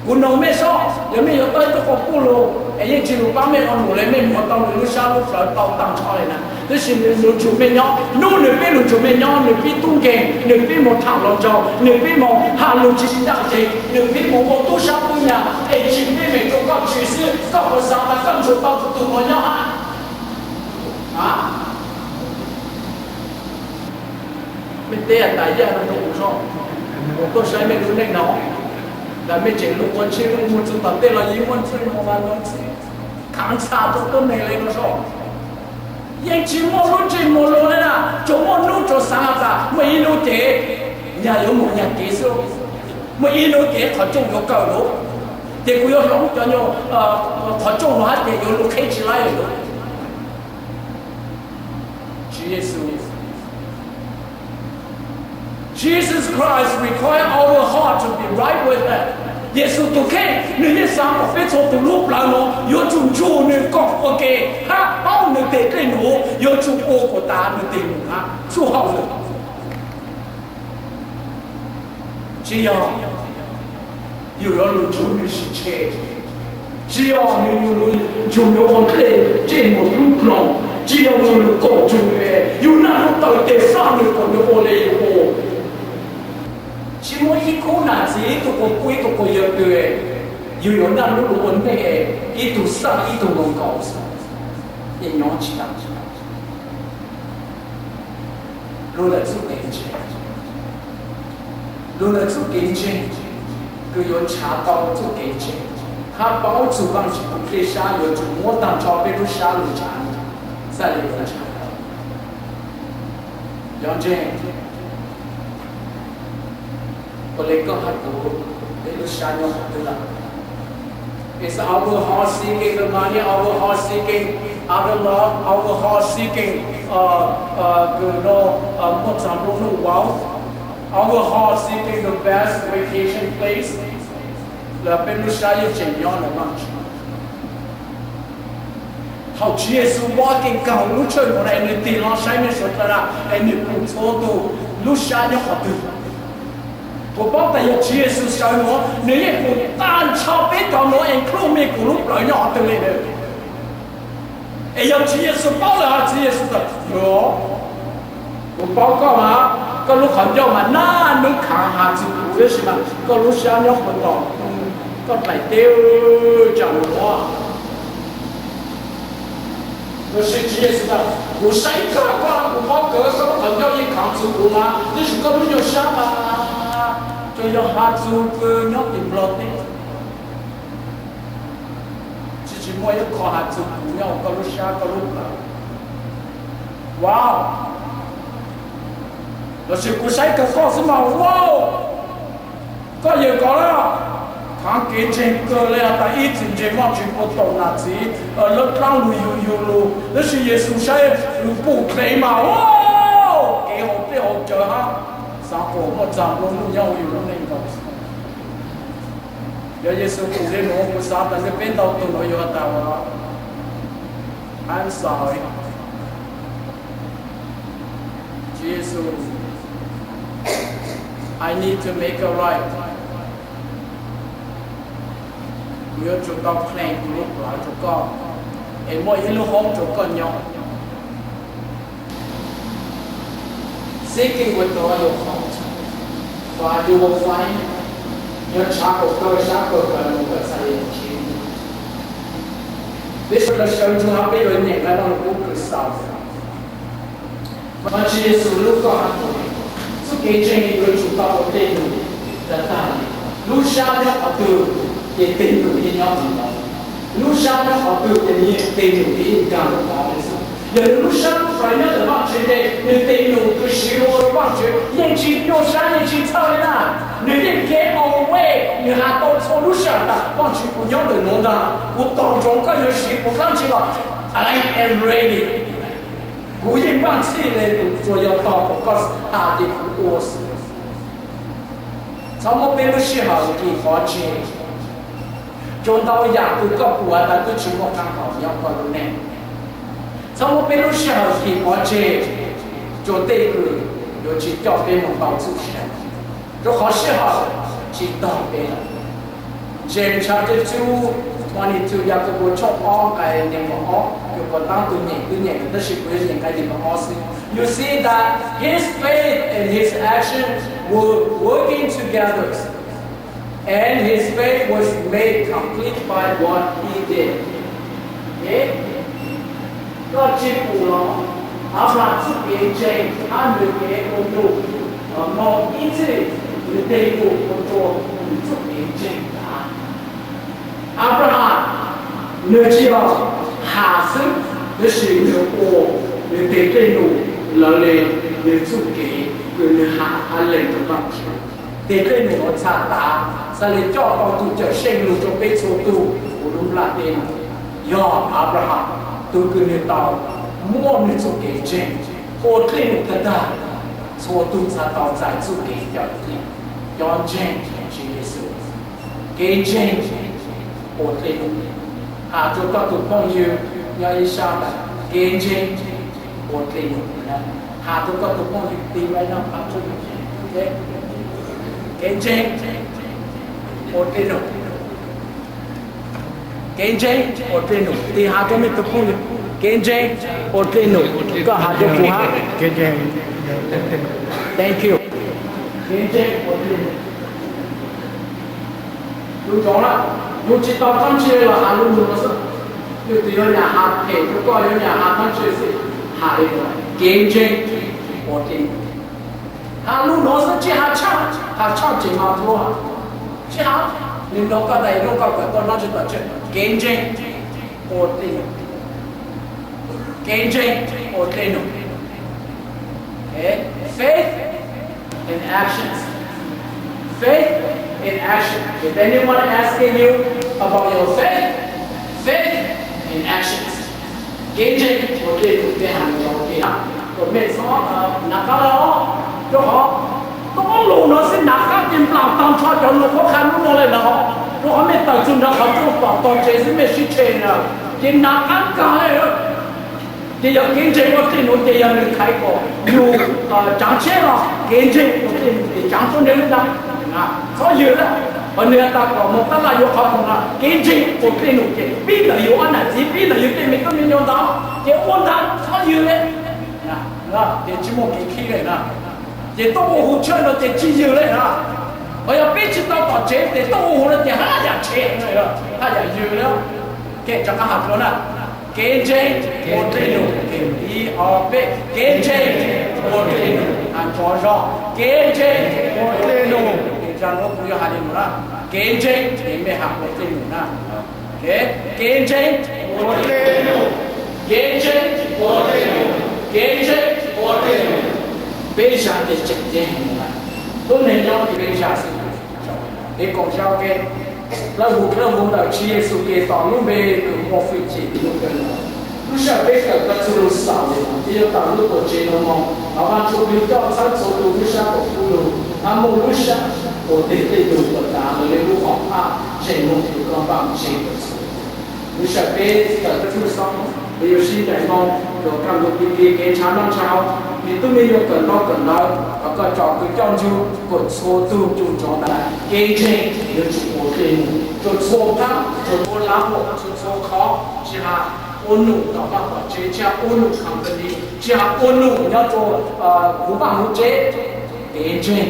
Kuv noog mej seb, yog mej yuav tau ib tug quas puj lug es yeej tsi lug paab mej ua num le, mej muab tau nws lub sab lub plawv tau taag nrho le na. Tab sis nws lug nrug mej nyob, nub nws pib lug nrug mej nyob, nws pib tub nkeeg, nws pib moog tham hluas nraug, nws pib moog has lug tsi ncaj nceeg, nws pib moog ua tub sab tub nyag, es tsi pib meem rua koj tswv xwb, koj puas xav tas koj nrug tau kuv tug nuav nyob hab? Mej teb tas yaj no rua kuv seb, kuv tuaj saib mej lub neej no. Ntawm mej tseem lug ua ntsej lug muag txug tom tej los yeej muaj ntsej muag mas lug txhij, khav ntxhas rua tuab neeg le nuav seb. Yeej tsi muaj lub ntsej muag lug le na, tsuas muaj nub tsuas xaav has tas muaj ib nub ces nyag yuav moog nyag kev xwb, muaj ib nub ces qhov rooj yuav kawm lug, ces kuv yuav hloov cov nyuag qhov rooj nuav hab ces yuav lug qheb tsi laib lug. Tswv Yexus, Jesus Christ require our heart to be right with Him. Yexus tug kheej nwg yeej xaav kom peb txhua tug lub plawv nuav yuav tsum nrug nwg kom ua ke hab paub nwg teg dlej num, yuav tsum ua kom tas nwg teg num hab txuj hauj lwm. Tsi yog yug yuav lug nrug nwg sib tseg, tsi yog nwg yuav lug nrug nwg ua dlej ntsej muag lub ploog, tsi yog nwg lug kom nrug nwg, yug naj lub taw tes xab nwg kom nwg ua le yug ua. Tsi muaj ib khub nam txiv ib tug quas puj ib tug quas yawg twg, yug yuav naj lub lug ua neej, ib tug xab ib tug nkaus nkaus xwb, yeej nyob tsi tau. Lug ntawm txuj kev ntseeg, lug ntawm txuj kev ntseeg kws yuav nrhav tau txuj kev ntseeg hab paub txug Vaajtswv tug dlej sab, yuav tsum muab taag nrho peb lub sab lug nrhav, xav le yuav nrhav tau. Yuav ntseeg, ua le koj hab kuv, peb lub sab nyob qhov twg lawm? Is our heart seeking the money, our heart seeking other love, our heart seeking, uh, uh, kws no, uh, muaj txag nplua nuj vauv, our heart seeking the best vacation place, los peb lub sab yeej tseem nyob ntawm Vaajtswv. Thaum Tswv Yexus walking kawg lub tshawj nuav na, nwg tig los saib mej suav dlawg na, es nwg pum txhua tug lub sab nyob qhov twg? Kuv paub tas yog Tswv Yexus sawv nuav, nwg yeej pum taag nrho peb cov nuav, include mej kuv lub plawv nyob qhov twg le na. Es yog Tswv Yexus paub lawm has, Tswv Yexus tas, yog, kuv paub koj mas, koj lub qhov ncauj mas naj nub khaav has txug kuv, tab sis mas koj lub sab nyob puag tom, koj dlaim teb tsaam nuav. Tab sis Tswv Yexus tas, kuv saib kag koj, kuv paub kawg koj lub qhov ncauj yeej khaav txug kuv mas, tab sis koj lub nyuag sab mas tsuas yog has txug kws nyob tim Nplog teb, tsis, tsis muaj ib qho has txug kuv nyob koj lub sab koj lub plawv. Wow, tab sis kuv saib kawg koj xwb mas, wow, koj yawg ko la, khaav kev ntseeg kawg le has tas ib txwm ntseeg Vaajtswv puag thaum nam txiv lawv dlaab lug yug yug lug, tab sis Yexus saib lug pum dlev mas, wow, kev haus dlej haus cawv hab, xaav kuas muaj txag nplua nuj nyob huv yug lub neej nkaus. Yog Yexus pum le nuav, kuv xaav tas nwg peb ntau tug nuav yuav has tas, I'm sorry, Tswv Yexus, I need to make it right. Kuv yuav tsum tau claim kuv lub plawv rua koj, es muaj ib lub hoob rua koj nyob. Seeking with all your heart, for you will find. Yuav nrhav kawg kawg sab kawg kawg moog kawg txhaj le ntsib. Peb sawv daws sawv ntsug hab peb yuav nyeem Vaajluskub kws xaus. Vaajtswv Yexus lub koj hab kuv, txuj kev ntseeg yuav tsum tau ua tej num tag tag le. Lub sab nyob qhov twg ces tej num yeej nyob qhov ntawd. Lub sab nyob qhov twg ces tej num yeej nkaag lub qhov ntawd xwb. Yog nwg lub sab lub plawv nyob ntawm Vaajtswv tes nwg tej num kws siv lug ua rua Vaajtswv yeej tsis nyuaj sab yeej tsis txhawj le na. Nwg yeej gave away, nwg has tau txhua lub sij hawm tas Vaajtswv kuv nyob ntawm nuav ntag, kuv tog nroo koj yuav siv kuv dlaab tsi los I am ready. Kuv yeej npaaj txhij le, kuv tsuas yog tog kom koj has ces kuv ua xwb. Txhob muab peb lub sij hawm kis pov tseg rua ntau yaam kws koj pum has tas twb tsis muaj qaab hau nyob koj lub neej. Txhob muab peb lub sij hawm kis pov tseg rua tej kws yuav tsis coj peb moog tau txuj sa, rua qhov sij hawm tsis taug peb lawm. James chapter two, twenty-two, Yakaunpaus tshooj ob nqai neeg nkaum ob, yog kuas taab tug nyeem twb nyeem tab sis kuv yuav nyeem nqai neeg nkaum ob xwb. You see that his faith and his action were working together, and his faith was made complete by what he did. Koj tsis pum los, Abraham txuj kev ntseeg hab nwg kev ua tug moog ib txhij nwg tej num ua rua txoj kev ntseeg ntag. Abraham nws tsis yog tham xwb, tab sis nws ua, nws tes dej num lawv li nws txoj kev kws nws hais lees rau Vajtswv. Tes dej num no txhais tas xav li coj tau tus Cawmseej lug rau peb txhua tug huv lub nplaj teb no. Yog Abraham tug kws nws tau muab nws txoj kev ntseeg ua dej num tag tag, txhua tug txhad tau txais txoj kev cawm dim, cov ntseeg Tswv Yexus. Kev ntseeg ua dej num. Has rua koj tus phooj ywg nyob ib sab ntawd, kev ntseeg ua dej num. Has rua koj tus phooj ywg ti ma no, kev ntseeg ua dej num. Kev ntseeg ua dej num. Tig has rua mej tug phooj ywg, kev ntseeg ua dej num. Koj has rua kuv hab. Thank you. Kev ntseeg ua dej num. Yus ntsoov lawm, yus tsis tau thab ntse los has lub lug no xwb. Yus twb yuav nyam has phem rua koj, yuav nyam has thab ntse xwb. Has li no, kev ntseeg ua dej num. Has lug no xwb, tsis has tshaj, has tshaj tseem mas dlua. Tsis has, nws nrog koj tas ib hnub koj kawm tuaj nyob tsis tau tseeb. Kev ntseeg ua dej num. Kev ntseeg ua dej num. Okay? Faith in actions. Faith in action. If anyone asking you about your faith, faith in actions. Kev ntseeg ua dej num, peb has li no, okay? Kom mej txhob nav qab lawm, rau qhov tub lug no xwb nav qab ces nplaam taag nrho cov lug qhuab qha lub no le lawm. Rau qhov mej tawm txug nrug qhov rooj tom tog tsev xwb mej sib tshe lawm, ces nav qab kag le. Ces yog kev ntseeg ua dej num ces yog nws thaiv kom yus tsaav tsheb los kev ntseeg ua dej num ces tsaav tuab neeg le ntag. Txhob ywg lawm, qhov nws tas kom moog tab laj yuav qhov moog na, kev ntseeg ua dej num ces pib ntawm yus ob nam txiv, pib ntawm yus tej me tub me nyuam ntawd ces ua ntag, txhob ywg le. Ces tsis muaj kev khib le na. Ces tuaj ua hu tshaj no ces tsis ywg le na. Hos yog peb tsis tau tom tsev ces tuaj ua hu no ces haj yam tshem, haj yam ywg le. Rov qab has dlua na. Kev ntseeg ua dej num. Ib ob peb, kev ntseeg ua dej num. Has nrov zog, kev ntseeg ua dej num. Zag nuav kuv yuav has li nua na. Kev ntseeg, mej has ua dej num na. Kev ntseeg ua dej num. Kev ntseeg ua dej num. Kev ntseeg ua dej num. Peb zag ces tseem ceeb heev na. Tuab neeg nyob ces peb zag xwb. Peb koom zaj kev dlawb huv dlawb huv ntawm Tswv Yexus Khetos lub npe kws muaj fwj chim lub kawg no. Lub sij hawm peb kawm tau txuj lug xaus le no, peb yuav tawm lub tuam tsev no moog, thov Vaaj Ntsuj Plig coj txhawb txhua tug lub sab kuas kub lug, hab muaj lub sab uas tes dlej lug puas tav lawv le lub hom phaj zeem moog kws koj npaaj ntseeg rua txhua tug. Lub sij hawm peb kawm txuj xaus, peb yuav sib ncaim moog rua kaj ntug pig kig kev nrhav noj nrhav haus, me tub me nyuam kawm ntaub kawm ntawv, thov koj tsom kwm coj nrug kuas txhua tug tsuj ntsoov tas kev ntseeg yuav tsum ua dlej num rua txhua phab, rua txhua lav huam, rua txhua qhov, tsis has ua num tom vaj tom tsev, tsis has ua num company, tsis has ua num nyob rua huv vaj huv tsev. Kev ntseeg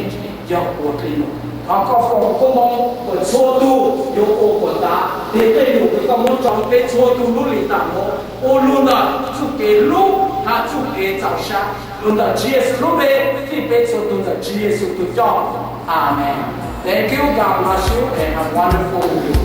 yog ua dlej num. Thov koj foom koob moov kuas txhua tug yuav ua puas tav tes dlej num kws koj muab tso peb txhua tug lub lim taam nuav, ua lug ntawm txuj kev hlub hab txuj kev txaus sab, lug ntawm Tswv Yexus lub npe, fij peb txhua tug ntawm Tswv Yexus tug coj. Amees. Thank you, God bless you, and have a wonderful week.